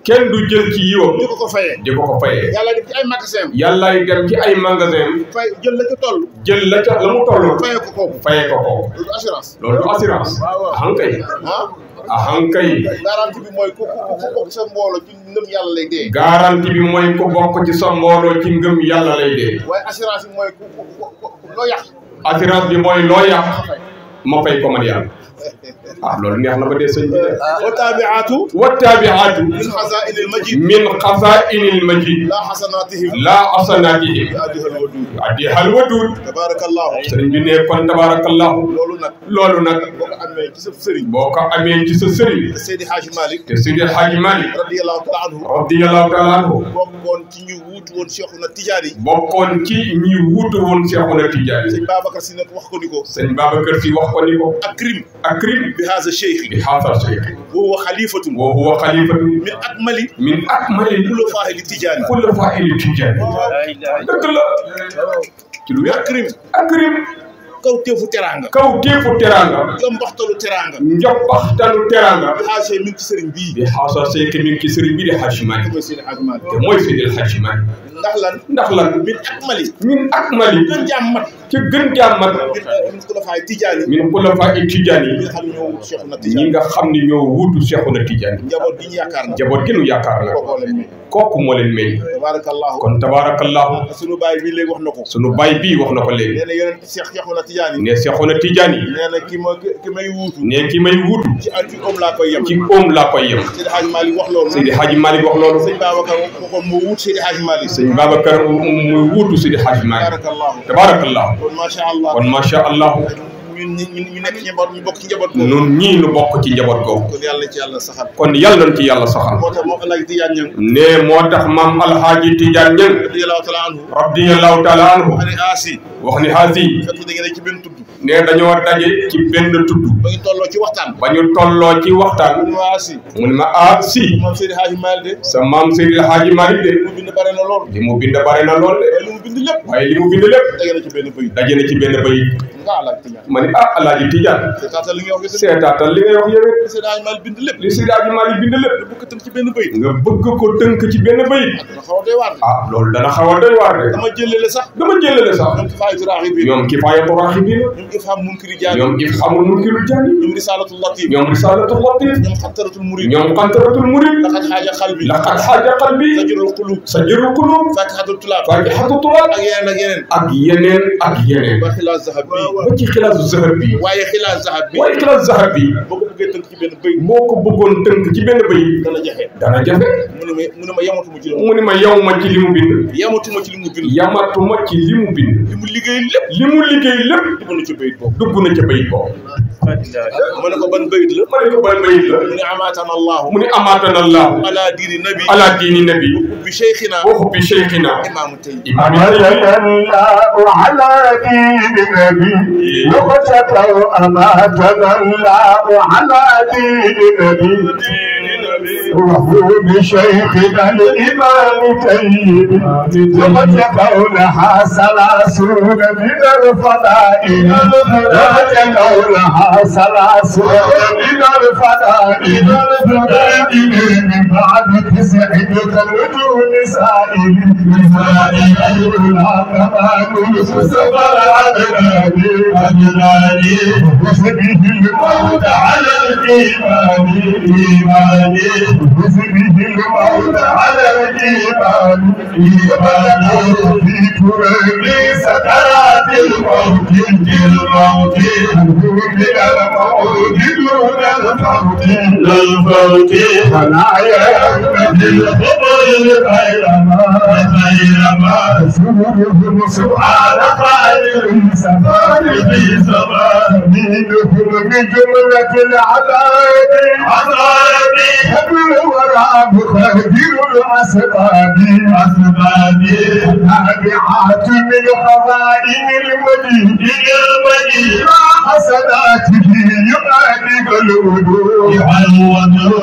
kenn du jël ci yiwam di ko ko fayee yàlla dem ci ay magasin jël la mu toll fayee ko kooku loolu assurance ahankay garanti bi mooy ku bokk sa mbooloo ci ngëm yàlla lay dee waaye assurance bi mooy loo yàq ma fay ko man yàlla loolu neex na ba dee sëñ bi de wa taabi'aatu min xazaa'inil majid laa xasanaatihim adihal waduud sëriñ bi ne kon tabarakallahu loolu nag boo ko amee ci sa sëriñ te Seydi Hadji Malick radiyallahu taala anhu bokkoon ci ñi wuutu woon Cheikhuna Tijaani sëñ Babacar Si nag wax ko ni ko akrim bi haza cheikh وهو خليفة من أكمل كل فاعل تجاري أكرم kawteefu teranga njombaxtalu teranga bi xaasa mi ngi ci sëriñ bii de Hadji Malick te mooy Seydi El Hadji Malick ndax lan min akmali gën jàmmat min xulafaay tijaani ñi nga xam ni ñoo wuutu Cheikhuna Tijaani njaboot gi ñu yaakaar na kooku moo leen meññ kon tabarakallahu sunu baay bii wax na ko léegi ne Cheikhuna Tijaani ki may wuutu ci oom laa koy yem Seydi Hadji Malick wax loolu sëñ Babacar mu wuutu Seydi Hadji Malick tabarakallahu kon macha allah ñun ñu bokk ci njaboot googu ñun ñii ñu bokk ci njaboot googu kon yàlla nañ ci yàlla saxal ne moo tax maam Alhaaji Tidiane Niang radiyallahu taala anhu wax ni haasi ne dañoo daje ci benn tudd ba ñu tolloo ci waxtaan mu ne ma si sa maam Seydi El Hadji Malick de li mu bind bare na lool de waaye li mu bind lépp daje na ci benn bayit ma ni ah Alaaji Tijaan seetaatal li ngay wax yow it Seydi Hadji Malick bind lépp li Seydi Hadji Malick bind lépp bëgg ko tënk ci benn bayit nga bëgg ko tënk ci benn bayit dana xaw a doy waar ah loolu dana xaw a doy waar de dama jëlale sax ñoom kifaayatu raaxibiin ñoom kifaayatu raaxibiin ñoom ifham munkiri jaani ñoom ifhamul munkirul jaani ñoom risalatul latif ñoom risalatul latif ñoom xantaratul murid ñoom xantaratul murid laqad xaaja qalbi laqad xaaja qalbi sajrul qulub sajrul qulub fakihatul tulaab fakihatul tulaab ak yeneen ba xilaas zahab bi ba ci xilaasu zahab bi waaye xilaas zahab bi boo ko bëggee tënk ci benn bayit boo ko bëggoon tënk ci benn bayit dana jafe mu ne ma yamatuma ci li mu bind yamatuma ci li mu bind li mu liggéey lépp dugg na ca bayit boobu ma ne ko ban bayit la mu ne amaatana allahu ala diini nabi bi cheikhina imaamu tey أماتنا الله على دين نبي وهو بشيخنا الإمام طيب وقد قولها ثلاثون من الفضائل من الفضائل من بعد 9 كالوجود سائل لا كمال المصطفى العدناني وسبه الموت على الإيمان وسبه الموت على الإيمان في كرب سكرات الموت من الموت دون الموت فلا يهمد الخبر غير ما سرهم سبحان خالق سفار في زمان منهم من جملة العذاب حبل وراب خدير الأسباب تابعات من خزائن المدين ما حسناته يعادل الوضوء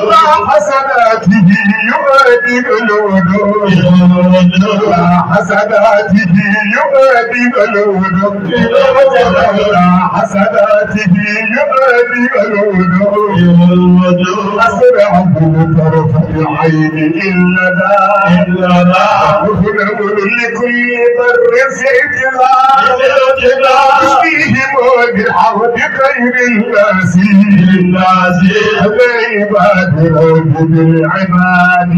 ما حسناته يعادل الوضوء ما حسناته يعادل الوضوء ما حسناته يعادل الوضوء أسرع بطرفة عين إلا ذا مفلم لكل بر فيهم بالحوض خير الناس العباد رب بالعباد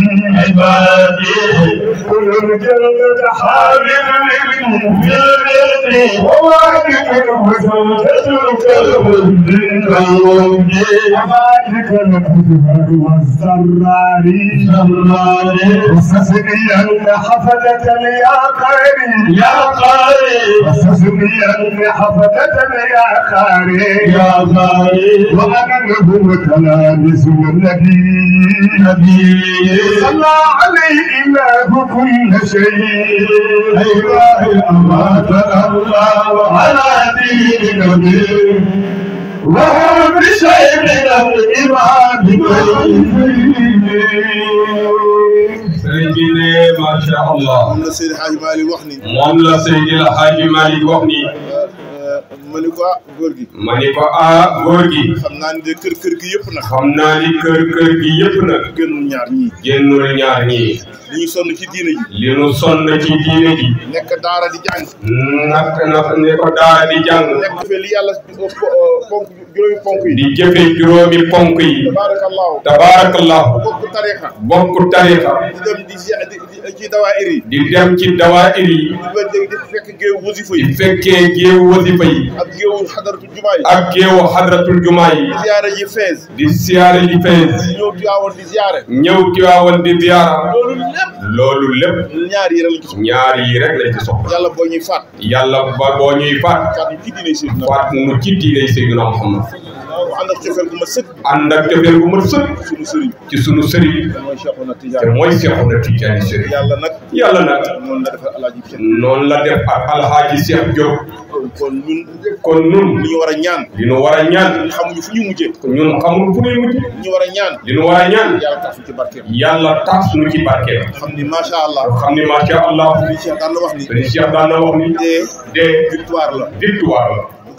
كل الجنة حامل للمؤمن وواحد الوزن تترك الود مالك الكفر والسرار وسسقيا حفدة يا قاري وسسقيا حفدة يا قاري وأنا لهم تلامس النبي صلى عليه إله كل شيء أماتنا الله على دين نبي وهو بشيخنا الإمام سيدنا ما شاء الله moom la Seydi Hadji Malick wax ni moom la Seydi Hadji Malick wax ni ma ni ko góor gi xam naa ni de kër gi yëpp nag xam naa ni kër gi yëpp nag génnul ñaar ñii li ñu sonn ci diine ji nekk daara di jàng ne ko daara di jàng nekk jëfe li yàlla juróomi ponk yi di jëfe juróomi ponk yi tabarakallahu bokk tarixa di dem ci dawaayir yi di dem ci dawaayir yi di fekk géew wasifa yi di fekkee géew wasifa yi ak géewu xadratul jumaa yi ak géewu xadratul jumaa yi di ziyaare ji fees ñëw Tiwaawan di ziyaare loolu lépp ñaar yi rek lañ ci soxla yàlla boo ñuy faat faat nu ci diine Seydina Muhammad ànd ak cofeel gu mat sëkk ci sunu sëriñ te mooy Seexuna Tijaani Sëriñ yàlla nag noonu la def ak Alhaaji Seex Jóob kon ñun li ñu war a ñaan xamuñu fu ñuy mujjee ñun xamuñu fu ñuy mujjee li ñu war a ñaan yàlla tax ñu ci barkeem xam ni macha allah Sëriñ Cheikh daan na wax ni dee victoire la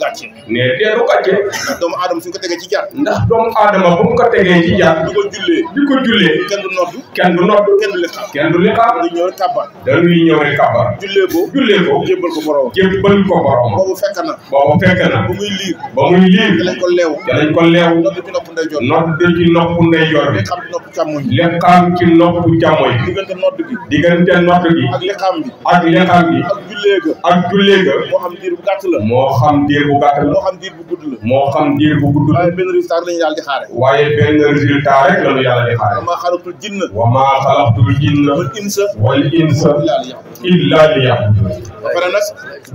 gàcce. ne dee du gàcce. ndax doomu aadama suñ ko tegee ci jaar. ndax doomu aadama bu mu ko tegee ci jaar. di ko jullee. di ko jullee. kenn du noddu. kenn du noddu. kenn du liqaam. kenn du liqaam. dañuy ñëw rek kàbbar. dañuy ñëw rek kàbbar. jullee ko. jullee ko. jébbal ko borom. jébbal ko borom. boobu fekk na. boobu fekk na. ba muy liir. ba muy liir. dalañ ko leew. dalañ ko leew. noddu ci nopp ndeyjoor. noddu ci nopp ndeyjoor bi. liqaam ci nopp càmmoñ. liqaam ci nopp càmmoñ. diggante nodd gi. diggante nodd gi. ak liqaam bi. ak liqaam bi. ak jullee ga. ak jullee ga. moo xam diir bu gàtt la. moo xam diir bu gàtt la. moo xam diir bu gudd la. moo xam diir bu gudd la. waaye benn résultat lañu yàlla di xaare. waaye benn résultat rek la ñu yàlla di xaare. wa maa xalaqtul jinna. wa maa xalaqtul jinna. wal insa. wal insa. illa liya'budun. ba pare nag.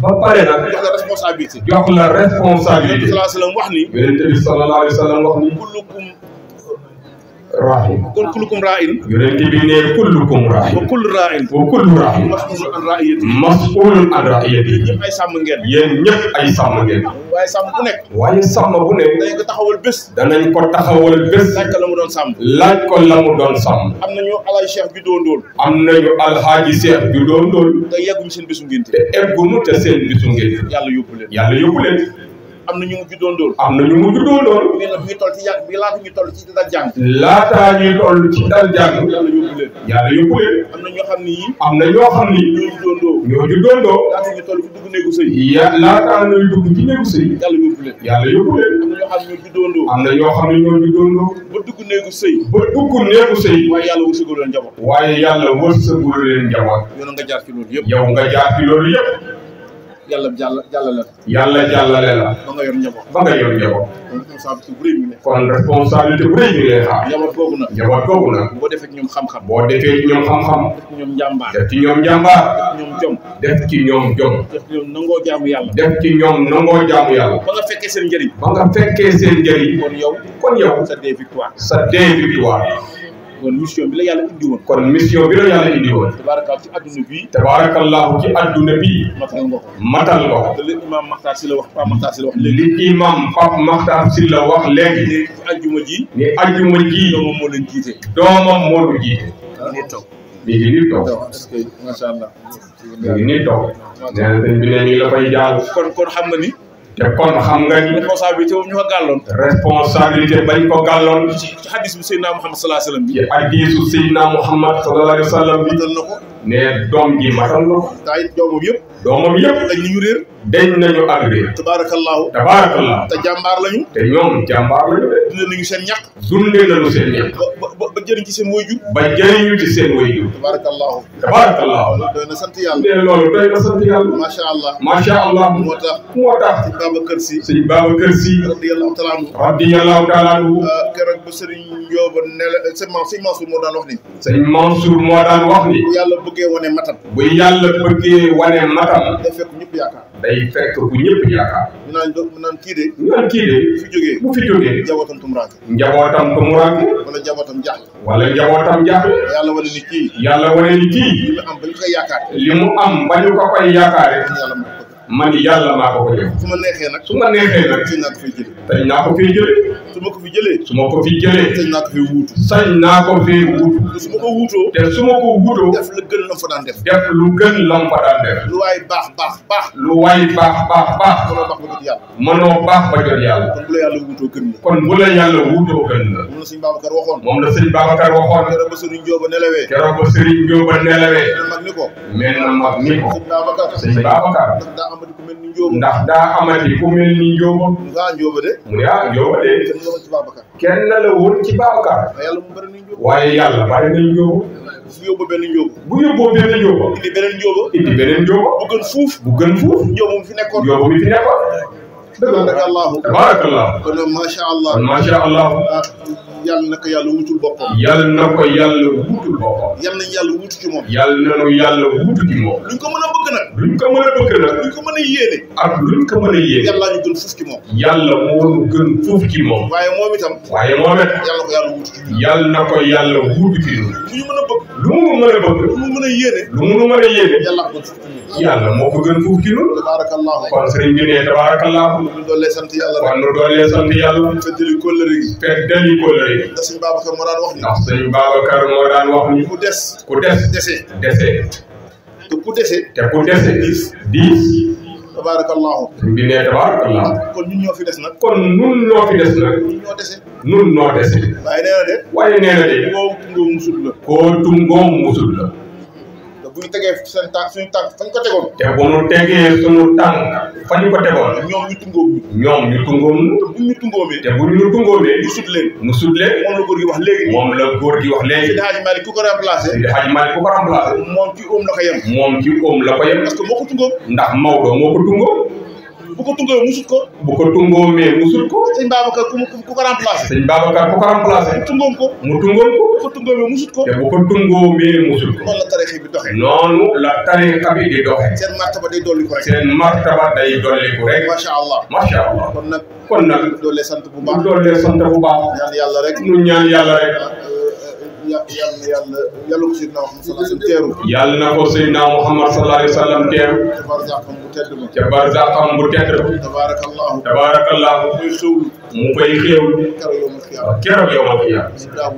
ba pare nag. jox la responsabilité. jox la responsabilité. sallallahu alayhi wa sallam wax ni. yonent bi sallallahu alayhi wa sallam wax ni. kullukum raa'in. kullukum raa'in. yonent bi ne kullukum raa'in. wa kullu raa'in. wa kullu raa'in. mas'uulun an ra'iyyatihi. mas'uulun an ra'iyyatihi. yéen ñëpp ay sàmm ngeen. yéen ñëpp ay sàmm ngeen. waaye sàmm bu nekk. waaye sàmm bu nekk. dañ ko taxawal bés. danañ ko taxawal bés. laaj ko la mu doon sàmm. laaj ko la mu doon sàmm. am nañu alay cheikh bi doon dool. am nañu alxaaji seex bi doon dool. te yegguñu seen bésu ngénte. te eggunu te seen bisu ngeen. yàlla yóbbu leen. yàlla yóbbu leen. am na ñu mujj doon dool. am na ñu mujj doon dool. bi ñu toll ci yàgg bi laata ñu toll ci dal jàng. laataa ñuy toll ci dal jàng. yàlla yóbbu leen. yàlla yóbbu leen. am na ñoo xam ne yii. am na ñoo xam ni. ñoo ñu doon doo. ñoo ju doon doo. laata ñu toll ci dugg néegu sëy. laataa ñuy dugg ci néegu sëy. yàlla yóbbu leen. yàlla yóbbu leen. am na ñoo xam ne ñoo ju doon doo. am na ñoo xam ne ñoo ju doon doo. ba dugg néegu sëy. ba dugg néegu sëy. waaye yàlla wërsëgalu leen njaboot. waaye yàlla wërsëgalu leen njaboot. yow nga jaar ci loolu yëpp. yow nga jaar ci loolu yëpp. yàlla jàllale la. yàlla jàllale la. ba nga yor njaboot. ba nga yor njaboot. responsabilité bu rëy mi ne. kon responsabilité bu rëy mi lay xaar. njaboot googu nag. njaboot googu nag. boo defee ci ñoom xam-xam. boo defee ci ñoom xam-xam. def ci ñoom njàmbaar. def ci ñoom njàmbaar. def ci ñoom jom. def ci ñoom jom. def ci ñoom nangoo jaamu yàlla. def ci ñoom nangoo jaamu yàlla. ba nga fekkee seen njëriñ. ba nga fekkee seen njëriñ. kon yow. sa des victoire. sa des victoire. kon mission bi la yàlla indi woon. kon mission bi la yàlla indi woon. tabaarakallaah ci adduna bii. tabaarakallahu ci adduna bii. matal nga ko. matal nga ko. te li imam Makhtar si la wax Pape Makhtar si la wax léegi. li imam Pape Makhtar si la wax léegi. ni ajjuma ji. ni ajjuma ji. doomam moo leen jiite. doomam moo lu jiite. nii toog. mi ngi nii toog. est-ce que macha allah. mi ngi nii toog. nee na sëñ bi ne nii la koy jaar. kon xam nga ni. te kon xam nga ni. responsabilité boobu ñu ko gàlloon. responsabilité bañ ko gàlloon. ci hadis bi Seydina Muhammad sallallahu alayhi wa sallam bi. ci hadisu Seydina Muhammad sallallahu alayhi wa sallam bi. matal na ko. ne doom ji matal na ko. taa it doomam yëpp. doomam yëpp. dañ ñu réer. dañ nañu ak réer. tabaarakallaahu. tabaarakallah. te jàmbaar lañu. te ñoom jàmbaar lañu de. dundee nañu seen ñàkk. dundee nañu seen ñàkk. ba jëriñ ci seen waajur. ba jëriñu ci seen waajur. tabaarakallaahu. tabaarakallah. doy na sant yàlla. ne loolu doy na sant yàlla. macha allah. macha allah. moo tax. sëñ Babacar Si. sëñ Babacar Si. radiyallahu taala anhu. radiyallahu taala anhu. keroog ba Serigne Ndioba ne la sëñ Mansour moo daan wax ni. sëñ Mansour moo daan wax ni. bu yàlla bëggee wane matam. bu yàlla bëggee wane matam. day fekk ñëpp yaakaar. day fekk bu ñëpp yaakaar. ñu naan kii de. ñu naan kii de. bu fi jógee. njabootam tumuraanke. wala njabootam jaaxle. yàlla wane ni kii. li mu am ba ñu koy yaakaar. li mu am ba ñu ko koy yaakaare. man yàlla maa ko ko jox. su ma neexee nag. sañ naa ko fiy jëlee. su ma ko fi jëlee. sañ naa ko fiy wuutu. te su ma ko wuutoo. def lu gën lam fa daan def. lu waay baax. mënoo baax ba jot yàlla. kon bu la yàlla wuutoo gën la. moom la sëñ Babacar waxoon. keroog ba Serigne Ndioba nelawee. mel na mag ni ko. sëñ Babacar. ndax daa amati ku mel ni Ndioba. Ndioba de. mu ne Ndioba de. kenn la woon ci Babacar. waaye yàlla bari na Ndioba. bu yóbboo benn Ndioba. indi beneen Ndioba. bu gën fuuf. Ndioba mi fi nekkoon. tabarakallah. kon macha allah. yàlla na ko yàlla wutul boppam. yàlla na ko yàlla wutul boppam. yàlla nañu yàlla wutu ci moom. yàlla nañu yàlla wutu ci moom. luñ ko mën a bëgg nag. luñ ko mën a yéene. ak luñ ko mën a yéene. yàlla ñu gën fuuf ci moom. yàlla moo ñu gën fuuf ci moom. waaye moom itam. yàlla ko yàlla wutu ci ñun. yàlla na ko yàlla wutu ci ñun. lu ñu mën a bëgg. lu mu mën a bëgg. lu mu mën a yéene. yàlla ko fuuf ci ñun. yàlla moo ko gën fuuf ci ñun. tabarakallahu. kon sëriñ bi ne tabarakallahu. ñu doole sant yàlla rek. kon ñu doole sant yàlla. feddali kóllëre gi. ndax sëñ Babacar moo daan wax ni. ndax sëñ Babacar moo daan wax ni. ku des. dese. te ku dese. diis. tabarakallahu sëñ bi ne tabarakallah kon ñun ñoo fi des nag kon nun ñoo fi des nag ñun ñoo dese nun noo dese waaye nee na de koo tungoo musul la koo tungoo musul la te bu ñu tegee seen tànk suñu tànk fañ ko tegoon te bu ñu tegee suñu tànk fañ ko tegoon ñoom ñu tungoom ñoom ñu tungoom te bu ñu tungoomee te bu ñu tungoomee ñu sut leen mu sut leen moom la góor gi wax léegi moom la góor gi wax léegi Seydi Hadji Malick ku ko remplacé Seydi Hadji Malick ku ko remplacé moom ci oom la ko yem moom ci oom la ko yem parce que moo ko tungoom ndax Maodo moo ko tungoom bu ko tungoo musut ko bu ko tungoomee musut ko sëñ Babacar ku ko remplacé sëñ Babacar ku ko remplacé mu tungoom ko mu tungoom ko bu ko tungoomee musut ko te bu ko tungoomee musut ko noonu la tarixa bi doxee noonu la tarixa bi di doxee seen martaba day dolli ko rek seen martaba day dolli ko rek macha allah macha allah kon nag doolee sant bu baax doolee sant bu baax ñaan yàlla rek ñu ñaan yàlla rek yàlla ko Seydina Muhammad sallallahu alayhi wa sallam teeru yàlla na ko Seydina Muhammad sallallahu alayhi wa sallam teeru ca barzaqam bu tedd ma ca barzaqam bu tedd tabarakallahu tabarakallahu muy xewlu mu koy xéewlu keroog yow ma xiyaam keroog yow ma xiyaam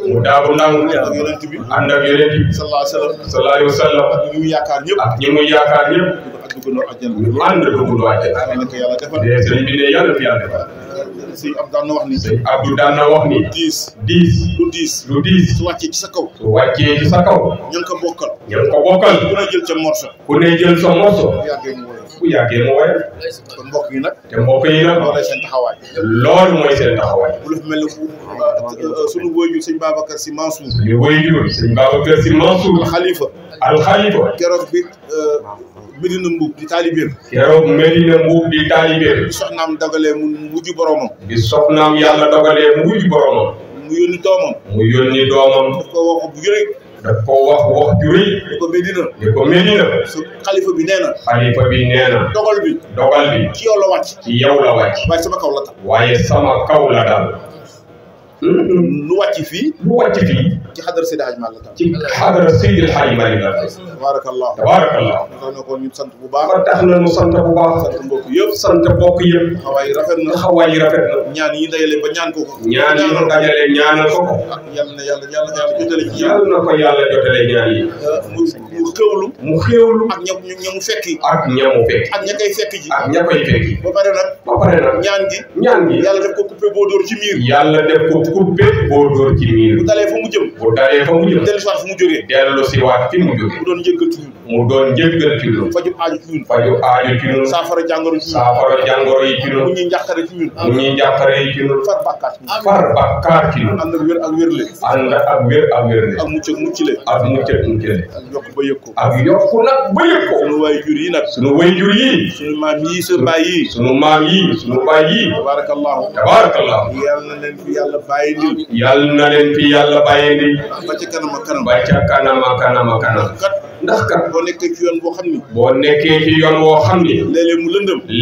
mu daabu nang ak yonent bi ànd ak yonent bi sallallahu alayhi wa sallam ak ñi mu yaakaar ñëpp ak ñi mu yaakaar ñëpp ak duggandoo àjjana ñu ànd duggandoo àjjana ko yàlla defal de sëriñ bi ne yàlla fi yàlla defal sëñ Abdou daan na wax ni sëñ Abdou daan na wax ni lu diis su wàccee ci sa kaw su wàccee ci sa kaw ña ko bokkal ku ne jël ca morso ku ne jël sa morso bu yàggee mu woyof kon mbokk yi nag te mbokk yi nag loolu seen taxawaay loolu mooy seen taxawaay bu la fi mel ne sunu waajur sëñ Babacar Sy Mansour ñu waajur sëñ Babacar Sy Mansour al xalifa keroog bi Medina Mbuub di taalibeem keroog Medina Mbuub di taalibeem bi soxnaam dogalee mu wujji boromam bi soxnaam yàlla dogalee mu wujji boromam mu yónni doomam daf ko wax bu rëy daf ko wax ju rëy ni ko Medina su xalifa bi nee na dogal bi ci yow la wàcc waaye sama kaw la tax waaye sama kaw la daal lu wàcc fii ci xadara Seydi Hadji Malick la ci xadara Seydi Hadji Malick la tabarakallah tax na ko ñu sant bu baax tax na ñu sant bu baax sant mbokk yëpp taxawaay rafet na ñaan yi dajale ba ñaan ko ñaan yi ñu dajale ñaanal ko yàlla na yàlla jotale ci yàlla na ko yàlla jotale ñaan yi mu xéewlu ak ña mu fekki ak ña koy fekki ba pare nag ñaan gi yàlla def ko coupé boo dóor ci miir bu dalee fa mu jëm dellu si waat fu mu jógee mu doon njëggal ci ñun faju aajo ci ñun saafara jàngoro yi ci ñun mu ñuy njàqare yi ci ñun far bàkkaar ci ñun ànd ak wér ak wérle ak mucc ak muccile ak yokk ba yëg ko ak yokk nag ba yëg ko sunu waajur yi nag sunu maam yi sa baay yi sunu baay yi tabarakallahu yàlla na leen fi yàlla bàyyi ndil ba ca kanam ndax kat boo nekkee ci yoon boo xam ni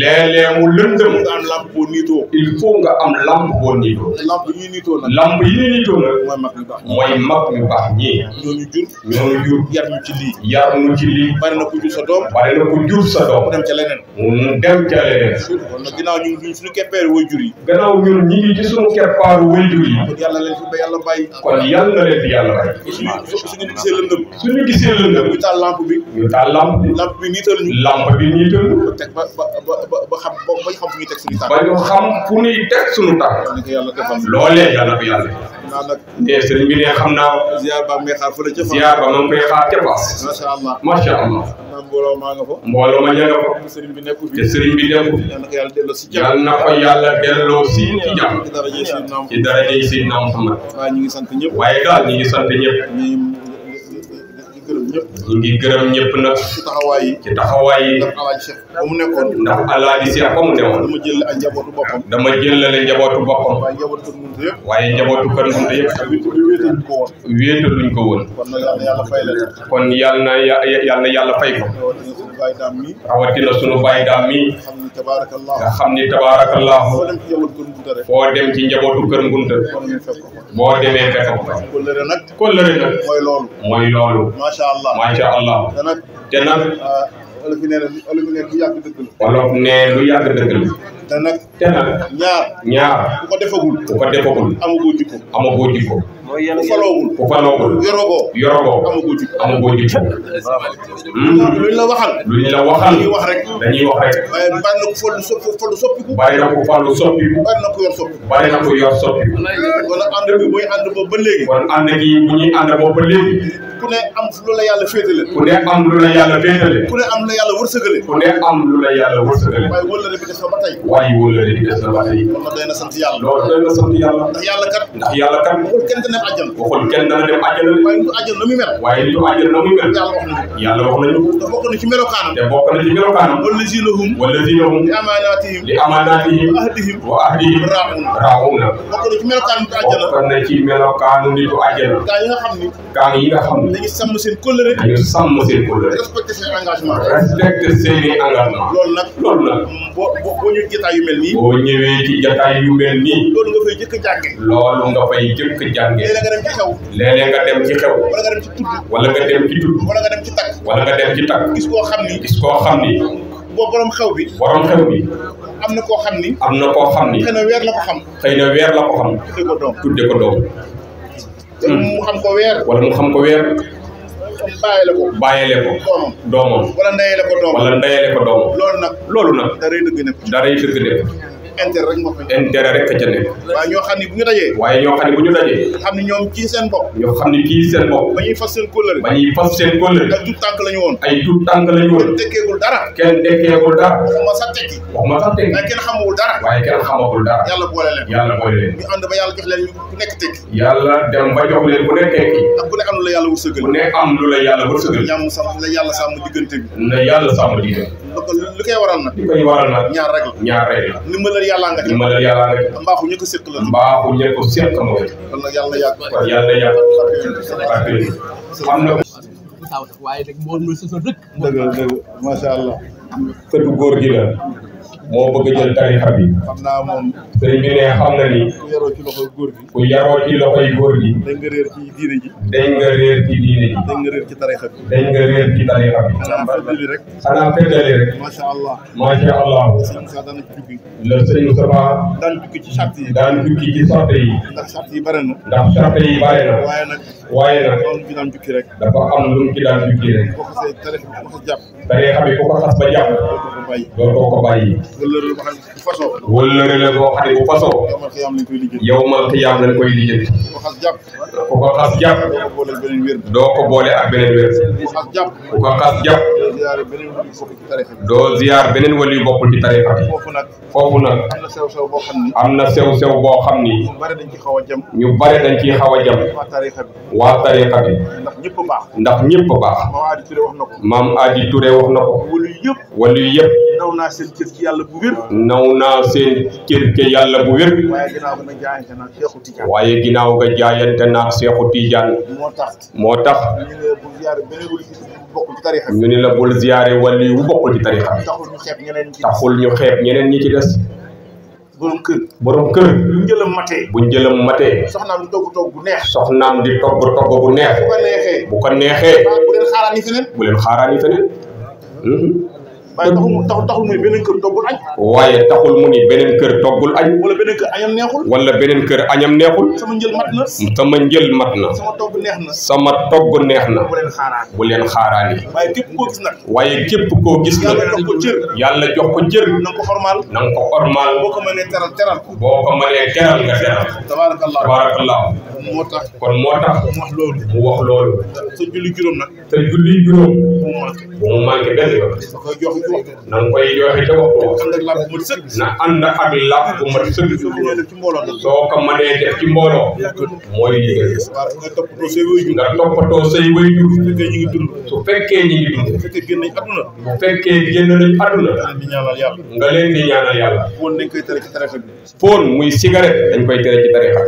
léeg-léeg mu lëndëm nga am lampe boo niitoo il faut nga am lampe boo niitoo lampe yi ñuy niitoo nag mooy mag ñu baax ñii ñooñu jur yar ñu ci lii bari na ku jur sa doom mu dem ca leneen kon nag ginnaaw ñun suñu keppeeru waajur yi gannaaw ñun ñi ngi ci suñu keppaaru waajur yi kon yàlla leen fi ba yàlla bàyyi kon yàlla na leen fi yàlla bàyyi suñu gisee lëndëm ñu taal lampe bi niital ñu teg ba xam fu ñuy teg suñu tànk ba ñu xam fu ñuy teg suñu tànk loolee yàlla fi yàlla naa nag sëriñ bi ne xam naa ziar ba may xaar fële ca ziar ba ma ngi koy xaar ca Fass macha allah mbooloo maa nga fa mbooloo ma ña nga fa sëriñ bi nekku fi te sëriñ bi nekku yàlla na ko yàlla delloo si ci jàmm ci daraja yi Seydina Muhammad waaye ñu ngi sant ñëpp waaye daal ñu ngi sant ñëpp ñu ngi gërëm ñëpp nag ci taxawaay yi ndax Alaaji Cheikh ba mu nekkoon ndax Alaaji Cheikh ba mu newoon dama jël ay njabootu boppam waaye njabootu kër Ngunta yëpp wéetaluñ ko woon kon yàlla na yàlla fay ko rawatina sunu baay daam mi nga xam ni tabaarakallah foo dem ci njabootu kër Ngunta boo demee fekk ko kóllëre nag mooy loolu macha allah te nag olof yi nee na lu yàgg dëgg la. wolof ne lu yàgg dëgg la. te nag. ñaar. ku ko defagul. amagoo jikko. ku faloogul. yorogoo. amagoo jikko. luñ la waxal. dañuy wax rek. waaye bari na ku falu soppiku. bari na ku yor soppiku. kon ànd bi muy ànd boobu ba léegi. kon ànd gi bu ñuy ànd boobu ba léegi. ku ne am lu la yàlla féetale. ku ne am lu la yàlla wërsëgale. waaye wëllëre bi des na ba tey. kon nag doy na sant yàlla. ndax yàlla kat. waxul kenn dana dem àjjana. waaye nitu àjjana na muy mel. yàlla wax nañu. te bokk na ci melokaanam. wallazina hum li amaanaatihim wa ahdihim raa'uuna. bokk na ci melokaanu nitu àjjana. gaa yi nga xam ni. dañuy sàmm seen kóllëre. respecté seen engagement. loolu nag. boo ñëwee jataay yu mel nii. loolu nga fay jëkk jànge. léeg-léeg nga dem ci xew. wala nga dem ci tudd. wala nga dem ci takk. gis koo xam ni. boo borom xew bi. am na koo xam ni. xëy na weer la ko xam. tudde ko doom. mu xam ko weer. bàyyile ko doomam. wala ndeyale ko doomam. loolu nag. daray dëgg nekk. intérêt rek ca nekk. waaye ñoo xam ne bu ñu dajee. xam ne ñoom kii seen bopp. ba ñuy fas seen kóllëre. ay tuut tànk la ñu woon. kenn tekkeegul dara. waxuma sax tekki. waaye kenn xamagul dara. yàlla boole leen. ñu ànd ba yàlla jox leen ku nekk tekki. yàlla dem ba jox leen ku nekk tekki. ak ku ne am lu la yàlla wërsëgal. yàlla sàmm diggante bi. lu koy waral nag. ñaar rek la. ndimbalal yàlla nga ci. mbaaxu ñu ko séq la. mooy. kon nag yàlla yàgg. am na. waaye nag moo doon sa dëkk. dëgg macha allah. këtu góor gi la. moo bëgg jël tarixa bi. xam naa moom. sëriñ bi ne xam na ni. ku yaroo ci loxoy góor gi. dañ nga réer ci diine ji. dañ nga réer ci tarixa bi. xanaa feddali rek. macha allah. sëriñ Moussa daan ci jukki. le sëriñ Moussa. daan jukki ci sart yi. ndax sart yi bare na. waaye nag. loolu bi daan jukki rek. dafa am lu mu ci daan jukki rek. boo xasee tarixa bi ko jàpp. tarixa bi ku ko xas ba jàpp. doo ko bàyyi. wëllëre la boo xam ne bu fasoo. yawmal qiyaam lañ koy lijjanti. ku ko xas jàpp. doo ko boole ak beneen wér. ku ko xas jàpp. doo ziyaar beneen wali yu bokkul ci tarixa bi. foofu nag. am na sew boo xam ni. ñu bare dañ ciy xaw a jam. waa tarixa bi. ndax ñëpp baax. maam Adi Touré wax na ko. wali yëpp. naw naa seen cër ci yàlla bu wér. waaye ginnaaw nga jaayante naag Seexu Tijaan. moo tax. ñu ni la bul ziyaare wali wu bokkul ci tarixa bi. taxul ñu xeeb ñeneen ñi ci des. borom kër. bu njëlam matee. soxnaam di togg togg bu neex. bu ko neexee. bu leen xaaraani feneen. waaye taxul mu ni beneen kër toggul añ. waaye taxul mu ni beneen kër toggul añ. wala beneen kër añam neexul. sama njël mat na. sama togg neex na. bu leen xaaraani. waaye képp koo gis nag. yàlla jox ko cër. na nga ko ormaal. boo ko mënee teral ko. nga teral. tabaarakallah. kon moo tax. mu wax loolu. sa julli juróom nag. bu mu manqué benn yoon. na nga koy joxe ca waxtu. na ànd ak làpp bu mat sëkk. soo ko mënee def ci mbooloo. mooy liggéey. nga toppatoo say waajur. su fekkee ñi ngi dund. bu fekkee génn nañ àdduna. nga leen di ñaanal yàlla. fóon muy cigarette dañ koy tere ci tarixa.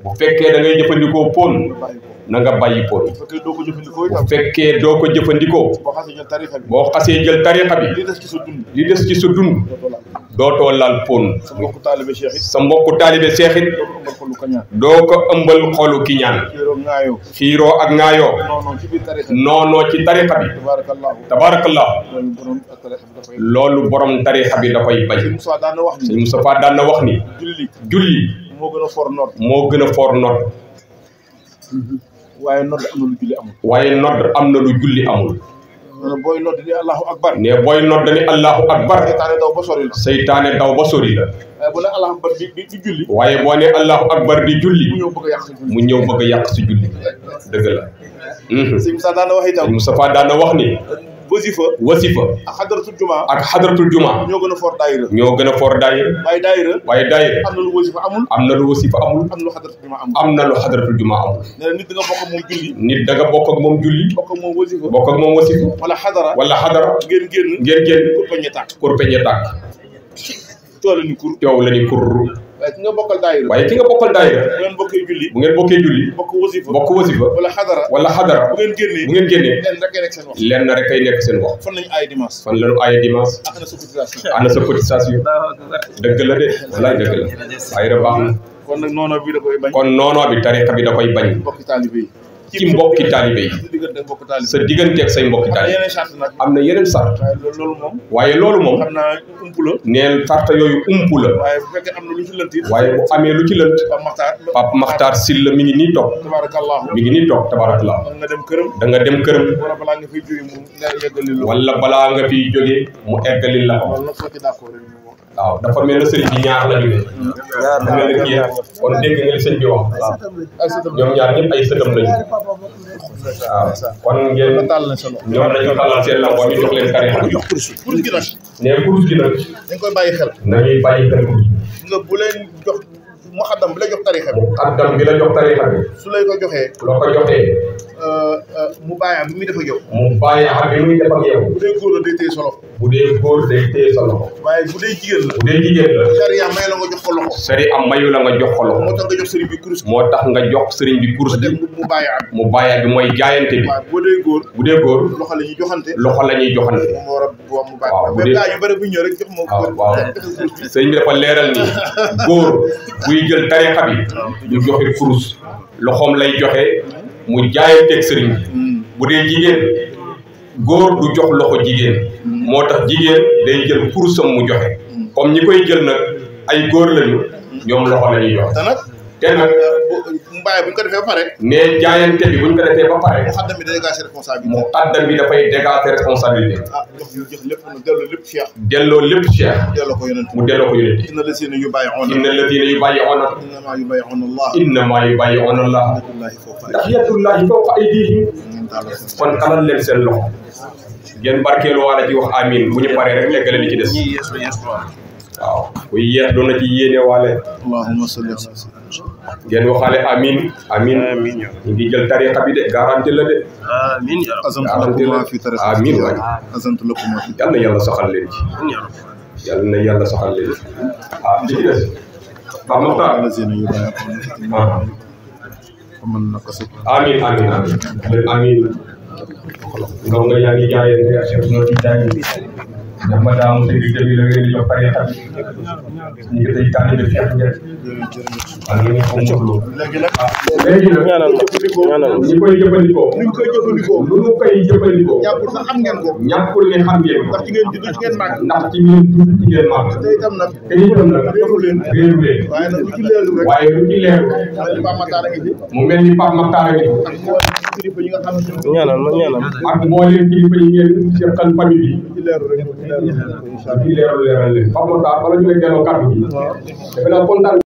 bu fekkee da ngay jëfandikoo fóon. na nga bàyyi fóon. bu fekkee doo ko jëfandikoo. boo xasee jël jël tariqa bi li des ci sa dund li des ci sa dund dootoo laal pon sa mbokku taalibe Cheikh it sa mbokku taalibe Cheikh it doo ko ëmbal xolu ki ñaan xiiroo ak ŋaayoo noonoo ci tariqa bi tabarakallah loolu borom tariqa bi da koy bañ sëñ Moustapha daan na wax ni julli moo gën a for nodd moo gën a for nodd waaye nodd am na lu julli amul waaye nodd am na lu julli amul booy nodd ni allahu akbar ne booy nodd ni allahu akbar seytaane daw ba sori la seytaane daw ba sori la bu ne allahu akbar di julli waaye boo ne allahu akbar di julli mu ñëw bëgg a yàq sa julli mu ñëw bëgg a yàq si julli dëgg la sëñ Moussa daan na wax itam Moustapha daan na wax ni wasifa ak xadratul juma ak xadratul juma ñoo gën a for daayira ñoo gën a for daayira waaye daayira am na lu wasifa amul am na lu wasifa amul am na lu xadratul juma amul am na lu xadratul juma amul nee na nit da nga bokk ak moom julli nit da nga bokk ak moom julli bokk ak moom wasifa bokk ak moom wasifa wala xadara ngeen génn kurpeñe tàkk coow la ni kur coow la ni kur waaye ki nga bokkal daayira bu ngeen bokkee julli bokk wasifa wala xadara bu ngeen génnee lenn rek kay nekk seen wax fan lañu aaye dimanche ana sa cotisation dëgg la de wallaay dëgg la ayra baax na kon nag noonoo bi da koy bañ kon noonoo bi tariqa bi da koy bañ mbokki taalibe yi ci mbokki taalibe yi sa diggante ak say mbokki taalibe am na yeneen sart waaye loolu moom xam naa ump la neel sarta yooyu ump la waaye bu fekkee am na lu ci lënt it waaye bu amee lu ci lënt Pape Makhtar Sylla mi ngi nii toog tabarakallah mi ngi nii toog tabarakallah da nga dem këram wala balaa nga fiy jógee mu eggalil la ko waaw dafa mel na sëriñ bi ñaar lañu ne mel na kii kon dégg nga li sëñ bi wax ñoom ñaar ñëpp ay sëtam lañu waaw kon ngeen ñoom dañu tàllal seen loxo ñu jox leen tarixa bi kurus gi nag ne kurus gi nag dañ koy bàyyi xel nañuy bàyyi xel kurus nga bu leen jox muxaddam bi la jox tarixa bi muxaddam bi la jox tarixa bi su lay ko joxee loo ko joxee mu bàyyi bi muy def ak yow mu bàyyi bi muy def ak yow bu dee góor la day téye solo bu dee góor day téye sa loxo waaye bu dee jigéen la bu dee jigéen la sariya may la nga jox ko loxo sariya mayu la nga jox ko loxo moo tax nga jox sëriñ bi kurus moo tax nga jox sëriñ bi kurus bi mu bàyyi bi mooy jaayante bi waaw bu dee góor loxo la ñuy joxante moom war a mu bàyyi waaw bu dee yu bëri bu ñëw rek jox ma waaw sëriñ bi dafa leeral ni góor buy jël tarixa bi ñu joxe kurus loxoom lay joxe mu jaayanteeg sëriñ bi bu dee jigéen góor du jox loxo jigéen moo tax jigéen day jël kurusam mu joxe comme ñi koy jël nag ay góor lañu ñoom loxo la ñuy joxe te nag mbaay bu ñu ko defee ba pare ne jaayante bi bu ñu ko defee ba pare muxaddam bi day dégager responsabilité muxaddam bi dafay dégager responsabilité jox lépp delloo lépp cheikh delloo lépp cheikh delloo ko yonent mu delloo ko yonent inna lazina yubayyi'una innama yubayyi'una Allah ndax yadullahi fawqa aydihim kon xalal leen seen loxo ngeen barkeelu waala ci wax amin bu ñu paree rek leggale li ci des waaw kuy yeex doon na ci yéene waale allahumma salli ngeen waxaale amin amin ñu ngi jël tariqa bi de garanti la de amin ya amin waay azantu lakum yal na yàlla saxal leen ci yal na yàlla saxal leen ci li ci des Pape Makhtar amin amin ngaw nga yaa ngi jaayante ak Cheikh Noo Tidiane ndax ma daa am sécurité bi la ngeen di jox tariqa bi ñu ngi tey tànn de Cheikh Ndiaye ak ñu ngi ko muxlu léegi nag ñi koy jëfandikoo lu mu koy jëfandikoo ñàkkul sax xam ngeen ko ñàkkul ne xam ngeen ndax ci ngeen judd ci ngeen màgg ndax ci ngeen judd ci ngeen màgg te itam nag réeru leen waaye nag lu ci leerlu rek waaye lu ci leeru Pape Makhtar a ngi fi mu mel ni Pape Makhtar a ngi fi kilifa yi nga xam ne ñaanal ak mboolem kilifa yi ngeen seqal famille bi ci leeru rek ci leeral leen Pape Makhtar bala ñu lay delloo kàddu gi defe naa kontaan